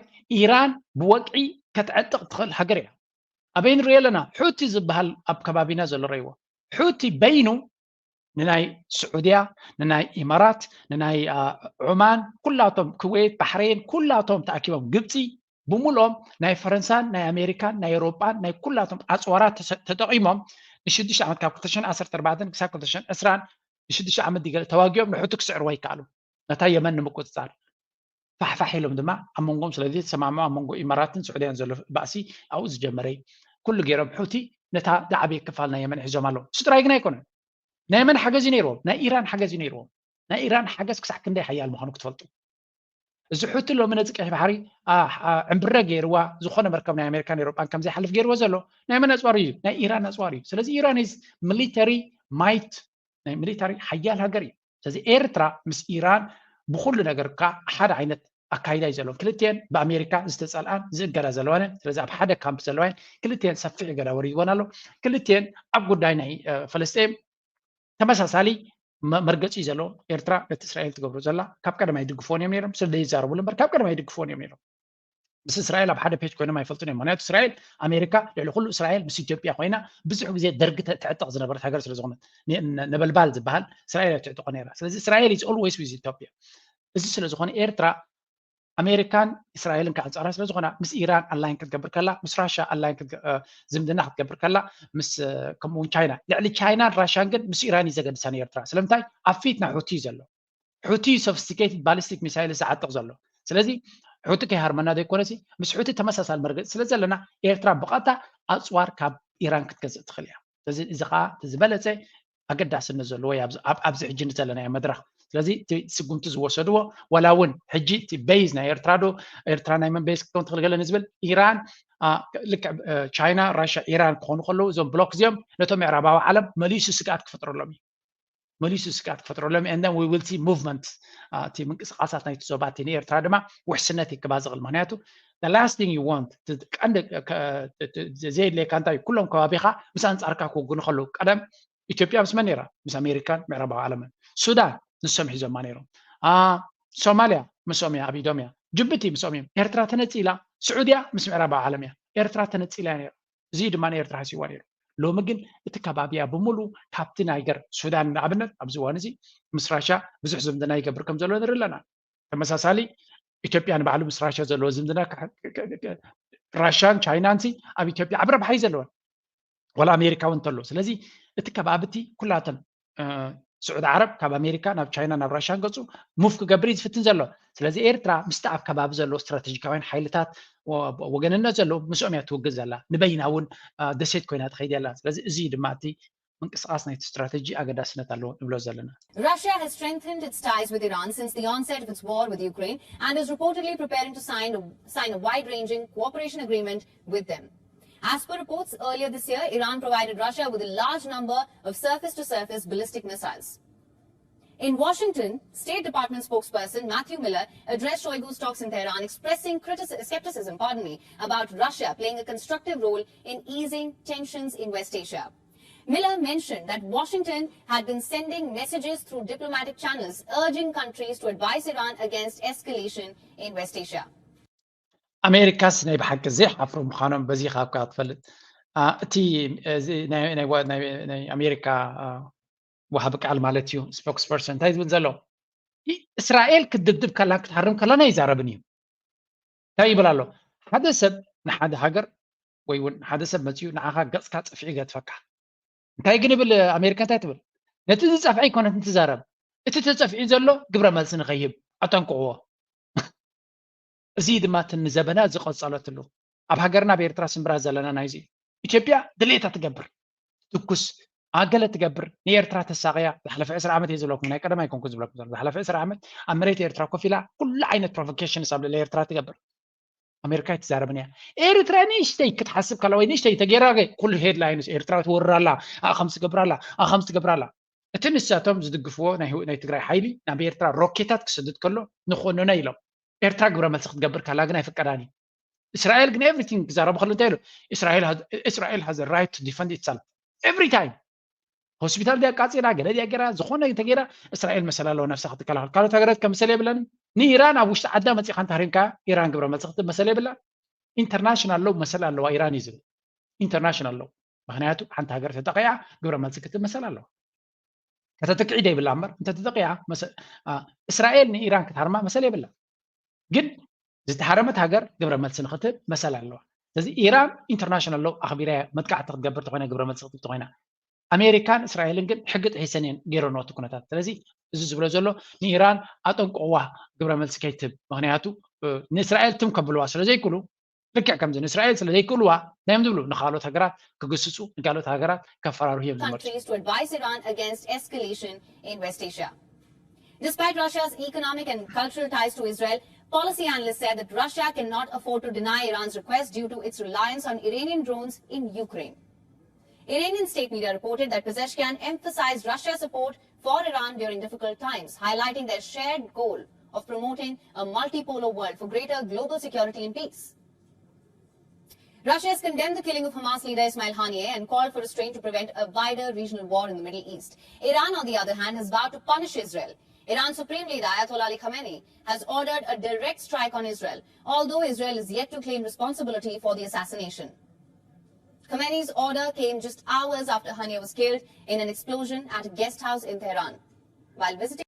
ኢራን ብወግዒ ከተዕጥቕ ትኽእል ሃገር እያ። ኣበይ ንሪኦ ኣለና? ሑቲ ዝበሃል ኣብ ከባቢና ዘሎ ረይዎ። ሑቲ በይኑ ንናይ ስዑድያ፣ ንናይ ኢማራት፣ ንናይ ኦማን፣ ኩላቶም፣ ኩዌት፣ ባሕሬን፣ ኩላቶም ተኣኪቦም፣ ግብፂ ብምልኦም ናይ ፈረንሳን ናይ ኣሜሪካን ናይ ኤውሮጳን ናይ ኩላቶም ኣፅዋራት ተጠቂሞም ንሽዱሽተ ዓመት፣ ካብ ክልተ ሽሕን ዓሰርተ ኣርባዕተን ክሳብ ክልተ ሽሕን ዕስራን ንሽዱሽተ ዓመት ዲገለ ተዋጊኦም ንሑቲ ክስዕርዎ ኣይከኣሉ። ነታ የመን ንምቁፅፃር ፋሕፋሕ ኢሎም ድማ ኣብ መንጎም ስለዚ ተሰማምዖ ኣብ መንጎ ኢማራትን ስዑድያን ዘሎ ባእሲ ኣብኡ ዝጀመረ እዩ። ኩሉ ገይሮም ሑቲ ነታ ዝዓበየ ክፋል ናይ የመን ሒዞም ኣለዉ። እሱ ጥራይ ግን ኣይኮነን። ናይ የመን ሓገዝ እዩ ነይርዎም፣ ናይ ኢራን ሓገዝ እዩ ነይርዎም። ናይ ኢራን ሓገዝ ክሳዕ ክንደይ ሓያል ምዃኑ ክትፈልጡ። እዚ ሑቲ ሎሚ ነዚ ቀይሕ ባሕሪ ዕምብረ ገይርዋ ዝኾነ መርከብ ናይ ኣሜሪካን ኤሮጳን ከም ዘይሓልፍ ገይርዎ ዘሎ ናይ መን ኣፅዋር እዩ? ናይ ኢራን ኣፅዋር እዩ። ስለዚ ኢራን is military might ናይ ሚሊታሪ ሓያል ሃገር እዩ። ስለዚ ኤርትራ ምስ ኢራን ብኩሉ ነገር ከዓ ሓደ ዓይነት ኣካይዳ እዩ ዘለዎም። ክልቲኤን ብኣሜሪካ ዝተፀልኣን ዝእገዳ ዘለዋን እየን። ስለዚ ኣብ ሓደ ካምፕ ዘለዋ እየን። ክልቲኤን ሰፊሕ እገዳ ወሪድወን ኣሎ። ክልቲኤን ኣብ ጉዳይ ናይ ፈለስጤም ተመሳሳሊ መርገፂ እዩ ዘለዎም። ኤርትራ ነቲ እስራኤል ትገብሮ ዘላ ካብ ቀደም ኣይድግፍዎን እዮም ነይሮም። ስለ ዘይዛረቡሉ እምበር ካብ ቀደም ኣይድግፍዎን እዮም ነይሮም። ምስ እስራኤል ኣብ ሓደ ፔጅ ኮይኖም ኣይፈልጡን እዮም። ምክንያቱ እስራኤል ኣሜሪካ ልዕሊ ኩሉ እስራኤል ምስ ኢትዮጵያ ኮይና ብዙሕ ግዜ ደርጊ ተዕጥቕ ዝነበረት ሃገር ስለ ዝኾነት ነበልባል ዝበሃል እስራኤል እያ ትዕጥቖ ነይራ። ስለዚ እስራኤል is always with ኢትዮጵያ። እዚ ስለ ዝኾነ ኤርትራ ኣሜሪካን እስራኤልን ከኣንፃራ ስለ ዝኾና ምስ ኢራን ኣላይን ክትገብር ከላ፣ ምስ ራሻ ኣላይን ዝምድና ክትገብር ከላ፣ ምስ ከምኡ እውን ቻይና፣ ልዕሊ ቻይናን ራሻን ግን ምስ ኢራን እዩ ዘገድሳ ንኤርትራ። ስለምንታይ? ኣብ ፊት ናይ ሑቲ እዩ ዘሎ። ሑቲ sophisticated ballistic missile ዝዓጥቕ ዘሎ። ስለዚ ሑቲ ከይሃርመና ዘይኮነሲ ምስ ሑቲ ተመሳሳሊ መርገፂ ስለ ዘለና ኤርትራ ብቐጥታ ኣፅዋር ካብ ኢራን ክትገዝእ ትኽእል እያ። ስለዚ እዚ ከዓ እቲ ዝበለፀ ኣገዳስነት ዘለዎ ኣብዚ ሕጂ ዘለናዮ መድረኽ። ስለዚ እቲ ስጉምቲ ዝወሰድዎ ዋላ እውን ሕጂ እቲ ቤዝ ናይ ኤርትራ ዶ ኤርትራ ናይ መን ቤዝ ክትከውን ትኽእል ገለ ንዝብል ኢራን ልክዕ ቻይና ራሻ ኢራን ክኾኑ ከለዉ እዞም ብሎክ እዚኦም ነቶም ምዕራባዊ ዓለም መሊሱ ስግኣት ክፈጥረሎም እዩ። መሊሱ ስግኣት ክፈጥረሎም and then we will see movement እቲ ምንቅስቃሳት ናይቲ ዞባ እቲ ንኤርትራ ድማ ውሕስነት ይክባ ዝኽእል ምክንያቱ the last thing you want ቀንዲ ዘየድልየካ እንታይ ኩሎም ከባቢኻ ምስ ኣንጻርካ ክውግኑ ከለዉ ቀደም ኢትዮጵያ ምስ መን ነይራ? ምስ ኣሜሪካን ምዕራባዊ ዓለምን። ሱዳን ንሶም ሒዞማ ነይሮም። ሶማልያ ምስኦም እያ ኣብ ኢዶም እያ። ጅቡቲ ምስኦም እዮም። ኤርትራ ተነጺላ፣ ስዑድያ ምስ ምዕራባዊ ዓለም እያ። ኤርትራ ተነጺላ እያ ነይራ። እዚ ድማ ንኤርትራ ሃሲዋ ነይሩ። ሎሚ ግን እቲ ከባቢያ ብምሉ ካብቲ ናይገር ሱዳን ንኣብነት ኣብዚ እዋን እዚ ምስ ራሻ ብዙሕ ዝምድና ይገብር ከም ዘሎ ንርኢ ኣለና። ተመሳሳሊ ኢትዮጵያ ንባዕሉ ምስ ራሻ ዘለዎ ዝምድና ራሻን ቻይናን ኣብ ኢትዮጵያ ዓቢ ረብሓ እዩ ዘለወን ዋላ ኣሜሪካ እውን እንተሎ። ስለዚ እቲ ከባቢ እቲ ኩላተን ስዑድ ዓረብ ካብ ኣሜሪካ ናብ ቻይና ናብ ራሻ ገፁ ሙቭ ክገብር እዩ ዝፍትን ዘሎ። ስለዚ ኤርትራ ምስቲ ኣብ ከባቢ ዘሎ ስትራቴጂካውያን ሓይልታት ወገንነት ዘለዉ ምስኦም እያ ትውግን ዘላ። ንበይና እውን ደሴት ኮይና ትኸይድ ኣላ። ስለዚ እዚ ድማ እቲ ምንቅስቃስ ናይቲ ስትራቴጂ ኣገዳስነት ኣለዎ ንብሎ ዘለና። Russia has strengthened its ties with Iran since the onset of its war with Ukraine and is reportedly preparing to sign a, sign a wide-ranging cooperation agreement with them. As per reports, earlier this year, Iran provided Russia with a large number of surface-to-surface ballistic missiles. In Washington, State Department spokesperson Matthew Miller addressed Shoigu's talks in Tehran, expressing critici- skepticism, pardon me, about Russia playing a constructive role in easing tensions in West Asia. Miller mentioned that Washington had been sending messages through diplomatic channels urging countries to advise Iran against escalation in West Asia. ኣሜሪካስ ናይ ብሓቂ ዘይሓፍሩ ምዃኖም በዚ ካብ ትፈልጥ እቲ ናይ ኣሜሪካ ወሃቢ ቃል ማለት እዩ ስፖክስ ፐርሰን እንታይ ዝብል ዘሎ እስራኤል ክትድብድብ ከላን ክትሃርም ከላን ኣይዛረብን እዩ እንታይ ይብል ኣሎ ሓደ ሰብ ንሓደ ሃገር ወይ እውን ሓደ ሰብ መፅኡ ንዓኻ ገፅካ ፅፍዒ ገትፈካ እንታይ ግን ይብል ኣሜሪካ እንታይ ትብል ነቲ ዝፀፍዐ ይኮነት እንትዛረብ እቲ ተፀፍዒ ዘሎ ግብረ መልሲ ንኸይብ ኣጠንቅቕዎ እዚ ድማ እቲ ንዘበናት ዝቐጸለትሉ ኣብ ሃገርና ኣብ ኤርትራ ስምብራት ዘለና ናይዚ ኢትዮጵያ ድሌታ ትገብር ትኩስ ኣገለ ትገብር ንኤርትራ ተሳቕያ ዝሓለፈ ዕስራ ዓመት እየ ዝብለኩም ናይ ቀደም ኣይኮንኩ ዝብለኩም ዘሎ ዝሓለፈ ዕስራ ዓመት ኣብ መሬት ኤርትራ ኮፍ ኢላ ኩሉ ዓይነት ፕሮቮኬሽንስ ኣብ ልዕሊ ኤርትራ ትገብር ኣሜሪካ ኣይትዛረብን እያ። ኤርትራ ንእሽተይ ክትሓስብ ከላ ወይ ንእሽተይ ተገይራ ኩሉ ሄድላይንስ ኤርትራ ትወርር ኣላ፣ ኣኣ ከምዚ ትገብር ኣላ፣ ኣኣ ከምዚ ትገብር ኣላ። እቲ ንሳቶም ዝድግፍዎ ናይ ትግራይ ሓይሊ ናብ ኤርትራ ሮኬታት ክሰድድ ከሎ ንኮንኖ ኢሎም። ኤርትራ ግብረ መልሲ ክትገብር ከላ ግን ኣይፍቀዳን እዩ። እስራኤል ግን ኤቭሪቲንግ ክዛረቡ ከሎ እንታይ ኢሉ? እስራኤል has a right to defend itself every time። ሆስፒታል ድያ ቃፂላ፣ ገለ ድያ ገይራ፣ ዝኾነ እንተገይራ እስራኤል መሰል ኣለዎ ነብሳ ክትከላኸል። ካልኦት ሃገራት ከመሰል የብለን። ንኢራን ኣብ ውሽጢ ዓዳ መፂኻ እንተሃሪምካ ኢራን ግብረ መልሲ ክትመሰል የብላ። ኢንተርናሽናል ሎው መሰል ኣለዋ ኢራን እዩ ዝብል። ኢንተርናሽናል ሎው፣ ምክንያቱ ሓንቲ ሃገር ተጠቂዓ ግብረ መልሲ ክትመሰል ኣለዋ። ከተጥቅዒ ዶ ይብላ እምበር እንተተጠቂዓ እስራኤል ንኢራን ክትሃርማ መሰል የብላ። ግን ዝተሃረመት ሃገር ግብረ መልሲ ንክትህብ መሰል ኣለዋ። ስለዚ ኢራን ኢንተርናሽናል ሎው ኣኽቢራ መጥቃዕቲ ክትገብር ተኮይና ግብረ መልሲ ክትህብ ተኮይና ኣሜሪካን እስራኤልን ግን ሕጊ ጥሒሰን እየን ገይረንኦ እቲ ኩነታት። ስለዚ እዚ ዝብሎ ዘሎ ንኢራን ኣጠንቅቕዋ ግብረ መልሲ ከይትህብ፣ ምክንያቱ ንእስራኤል ትም ከብልዋ ስለዘይክእሉ፣ ልክዕ ከምዚ ንእስራኤል ስለዘይክእልዋ ናዮም ዝብሉ ንካልኦት ሃገራት ክግስፁ፣ ንካልኦት ሃገራት ከፈራርሁ እዮም ዝመርፁ። Countries to advise Iran against escalation in West Asia. Despite Russia's economic and cultural ties to Israel, policy analysts said that Russia cannot afford to deny Iran's request due to its reliance on Iranian drones in Ukraine. Iranian state media reported that Pezeshkian emphasized Russia's support for Iran during difficult times, highlighting their shared goal of promoting a multipolar world for greater global security and peace. Russia has condemned the killing of Hamas leader Ismail Haniyeh and called for restraint to prevent a wider regional war in the Middle East. Iran, on the other hand, has vowed to punish Israel. Iran's Supreme Leader Ayatollah Ali Khamenei has ordered a direct strike on Israel, although Israel is yet to claim responsibility for the assassination. Khamenei's order came just hours after Haniyeh was killed in an explosion at a guest house in Tehran. While visiting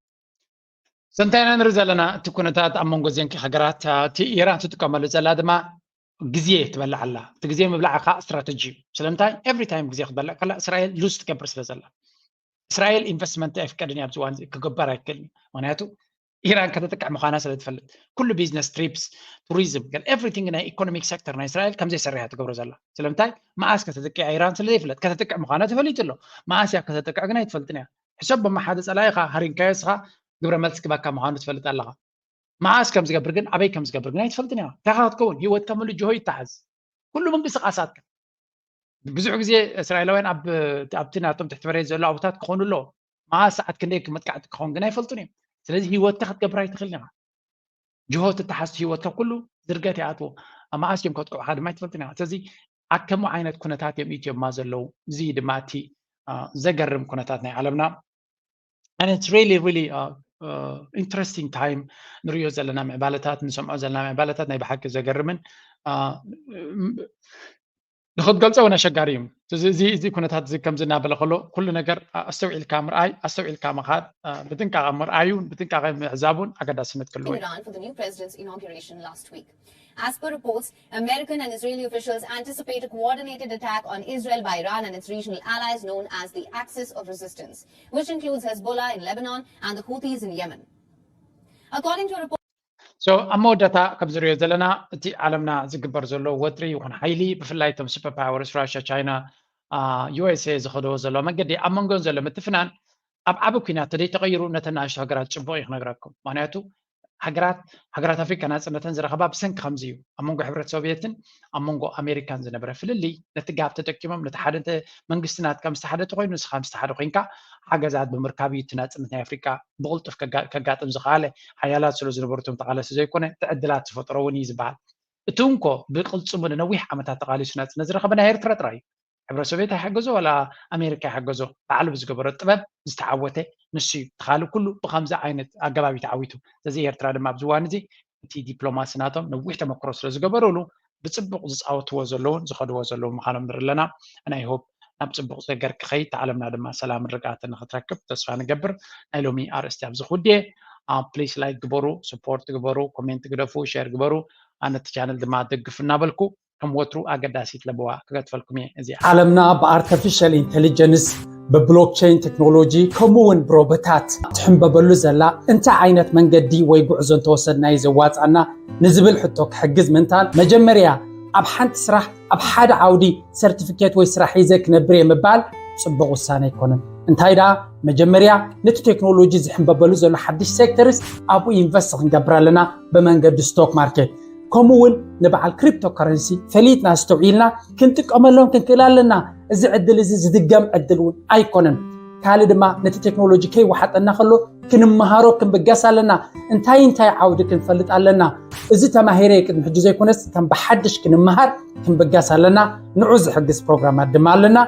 ሰንታይ ኢና ንርኢ ዘለና እቲ ኩነታት ኣብ መንጎ እዘን ሃገራት፣ እቲ ኢራን ትጥቀመሉ ዘላ ድማ ግዜ ትበልዕ ኣላ። እቲ ግዜ ምብላዕ ከዓ ስትራተጂ እዩ። ስለምንታይ? ኤቭሪ ታይም ግዜ ክትበልዕ ከላ እስራኤል ሉዝ ትገብር ስለ ዘላ። እስራኤል ኢንቨስትመንት ኣይፍቀድን እያ ኣብዚ እዋን እዚ ክግበር ኣይክእልን እዩ። ምክንያቱ ኢራን ከተጥቅዕ ምዃና ስለ ትፈልጥ ኩሉ ቢዝነስ ትሪፕስ፣ ቱሪዝም፣ ገለ ኤቭሪቲንግ ናይ ኢኮኖሚክ ሴክተር ናይ እስራኤል ከምዘይሰርሕ እያ ትገብሮ ዘላ። ስለምንታይ? መዓስ ከተጥቅዕ ኢራን ስለ ዘይፍለጥ ከተጥቅዕ ምዃና ተፈሊጡ ኣሎ። መዓስ እያ ከተጥቅዕ ግን ኣይትፈልጥን እያ። ሕሰብ ብማ ሓደ ጸላኢኻ ሃሪምካዮ እስኻ ግብረ መልሲ ክበካ ምዃኑ ትፈልጥ ኣለኻ። መዓስ ከም ዝገብር ግን ኣበይ ከም ዝገብር ግን ኣይትፈልጥን እያ። እንታይ ክትከውን ህይወትካ ሙሉ ጅሆ ይተሓዝ። ኩሉ ምንቅስቃሳትካ ብዙሕ ግዜ እስራኤላውያን ኣብቲ ናቶም ትሕቲ መሬት ዘሎ ኣቦታት ክኾኑ ኣለዎ። መዓስ ሰዓት ክንደይ መጥቃዕቲ ክኸውን ግን ኣይፈልጡን እዮም። ስለዚ ህይወትካ ክትገብር ኣይትኽእልን ኢኻ። ጅሆ ትተሓዝ ህይወትካ ኩሉ ዝርገት ይኣትዎ። ኣብ መዓስ እዮም ከጥቅዑኻ ድማ ኣይትፈልጥን ኢኻ። ስለዚ ኣብ ከምኡ ዓይነት ኩነታት እዮም ኢትዮጵያ ዘለዉ። እዚ ድማ እቲ ዘገርም ኩነታት ናይ ዓለምና። And it's really really interesting time ንሪኦ ዘለና ምዕባለታት፣ ንሰምዖ ዘለና ምዕባለታት ናይ ብሓቂ ዘገርምን ንክትገልፆ እውን ኣሸጋሪ እዩ። እዚ ኩነታት እዚ ከምዚ እናበለ ከሎ ኩሉ ነገር ኣስተውዒልካ ምርኣይ፣ ኣስተውዒልካ ምኻድ፣ ብጥንቃቐ ምርኣዩን ብጥንቃቐ ምዕዛቡን ኣገዳስነት ክህልዎ እዩ። As per reports, American and Israeli officials anticipate a coordinated attack on Israel by Iran and its regional allies known as the Axis of Resistance, which includes Hezbollah in Lebanon and the Houthis in Yemen. According to reports, So ኣብ መወዳእታ ከም ዝሪኦ ዘለና እቲ ዓለምና ዝግበር ዘሎ ወጥሪ ይኹን ሓይሊ ብፍላይ እቶም ሱፐር ፓወርስ ራሽያ፣ ቻይና፣ ዩ ኤስ ኤ ዝኸደዎ ዘሎ መንገዲ ኣብ መንጎን ዘሎ ምትፍናን ኣብ ዓቢ ኩናት ተደይተቐይሩ ነተን ንኣሽቱ ሃገራት ጽቡቕ እዩ ክነግረኩም። ምክንያቱ ሃገራት ሃገራት ኣፍሪካ ናፅነተን ዝረኸባ ብሰንኪ ከምዚ እዩ። ኣብ መንጎ ሕብረት ሶቪየትን ኣብ መንጎ ኣሜሪካን ዝነበረ ፍልልይ ነቲ ጋብ ተጠቂሞም ነቲ ሓደ መንግስቲ ናትካ ምስ ሓደ ተኮይኑ ንስኻ ምስ ሓደ ኮይንካ ሓገዛት ብምርካብ እዩ እቲ ናፅነት ናይ ኣፍሪካ ብቕልጡፍ ከጋጥም ዝኸኣለ። ሓያላት ስለ ዝነበሩ እቶም ተቓለስቲ ዘይኮነ እቲ ዕድላት ዝፈጠሮ እውን እዩ ዝበሃል። እቲ እንኮ ብቅልፅሙ ንነዊሕ ዓመታት ተቓሊሱ ናፅነት ዝረኸበ ናይ ኤርትራ ጥራይ እዩ። ሕብረ ሶቪየት ኣይሓገዞ ዋላ ኣሜሪካ ኣይሓገዞ፣ ባዕሉ ብዝገበሮ ጥበብ ዝተዓወተ ንሱ እዩ። እቲ ካልእ ኩሉ ብኸምዚ ዓይነት ኣገባብ እዩ ተዓዊቱ። ስለዚ ኤርትራ ድማ ኣብዚ እዋን እዚ እቲ ዲፕሎማሲ ናቶም ነዊሕ ተመክሮ ስለ ዝገበሩሉ ብፅቡቕ ዝፃወትዎ ዘለውን ዝኸድዎ ዘለዉ ምዃኖም ንርኢ ኣለና። ናይ ሆፕ ናብ ፅቡቕ ነገር ክኸይድ፣ ዓለምና ድማ ሰላምን ርግኣትን ንክትረክብ ተስፋ ንገብር። ናይ ሎሚ ኣርእስቲ ኣብዚ ክውድየ። ፕሊስ ላይክ ግበሩ፣ ስፖርት ግበሩ፣ ኮሜንት ግደፉ፣ ሼር ግበሩ። ኣነ እቲ ቻነል ድማ ደግፍ እናበልኩ ከም ወትሩ ኣገዳሲት ለበዋ ክገትፈልኩም እየ። እዚ ዓለምና ብኣርተፊሻል ኢንቴሊጀንስ፣ ብብሎክቸይን ቴክኖሎጂ ከምኡ እውን ብሮቦታት ትሕንበበሉ ዘላ እንታይ ዓይነት መንገዲ ወይ ጉዕዞ እንተወሰድና እዩ ዘዋፅኣና ንዝብል ሕቶ ክሕግዝ ምእንታን መጀመርያ ኣብ ሓንቲ ስራሕ ኣብ ሓደ ዓውዲ ሰርቲፊኬት ወይ ስራሕ ሒዘ ክነብር እየ ምባል ፅቡቕ ውሳነ ኣይኮነን። እንታይ ደኣ መጀመርያ ነቲ ቴክኖሎጂ ዝሕንበበሉ ዘሎ ሓድሽ ሴክተርስ ኣብኡ ኢንቨስት ክንገብር ኣለና ብመንገዲ ስቶክ ማርኬት። ከምኡ እውን ንበዓል cryptocurrency ፈሊጥና ኣስተውዒልና ክንጥቀመሎም ክንክእል ኣለና። እዚ ዕድል እዚ ዝድገም ዕድል እውን ኣይኮነን። ካልእ ድማ ነቲ ቴክኖሎጂ ከይወሓጠና ከሎ ክንመሃሮ ክንብገስ ኣለና። እንታይ እንታይ ዓውዲ ክንፈልጥ ኣለና? እዚ ተማሂረ ቅድሚ ሕጂ ዘይኮነስ ከም ብሓድሽ ክንመሃር ክንብገስ ኣለና። ንዑ ዝሕግዝ ፕሮግራማት ድማ ኣለና።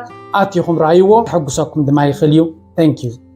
ኣቲኹም ረኣይዎ፣ ክሕጉሰኩም ድማ ይኽእል እዩ። Thank you።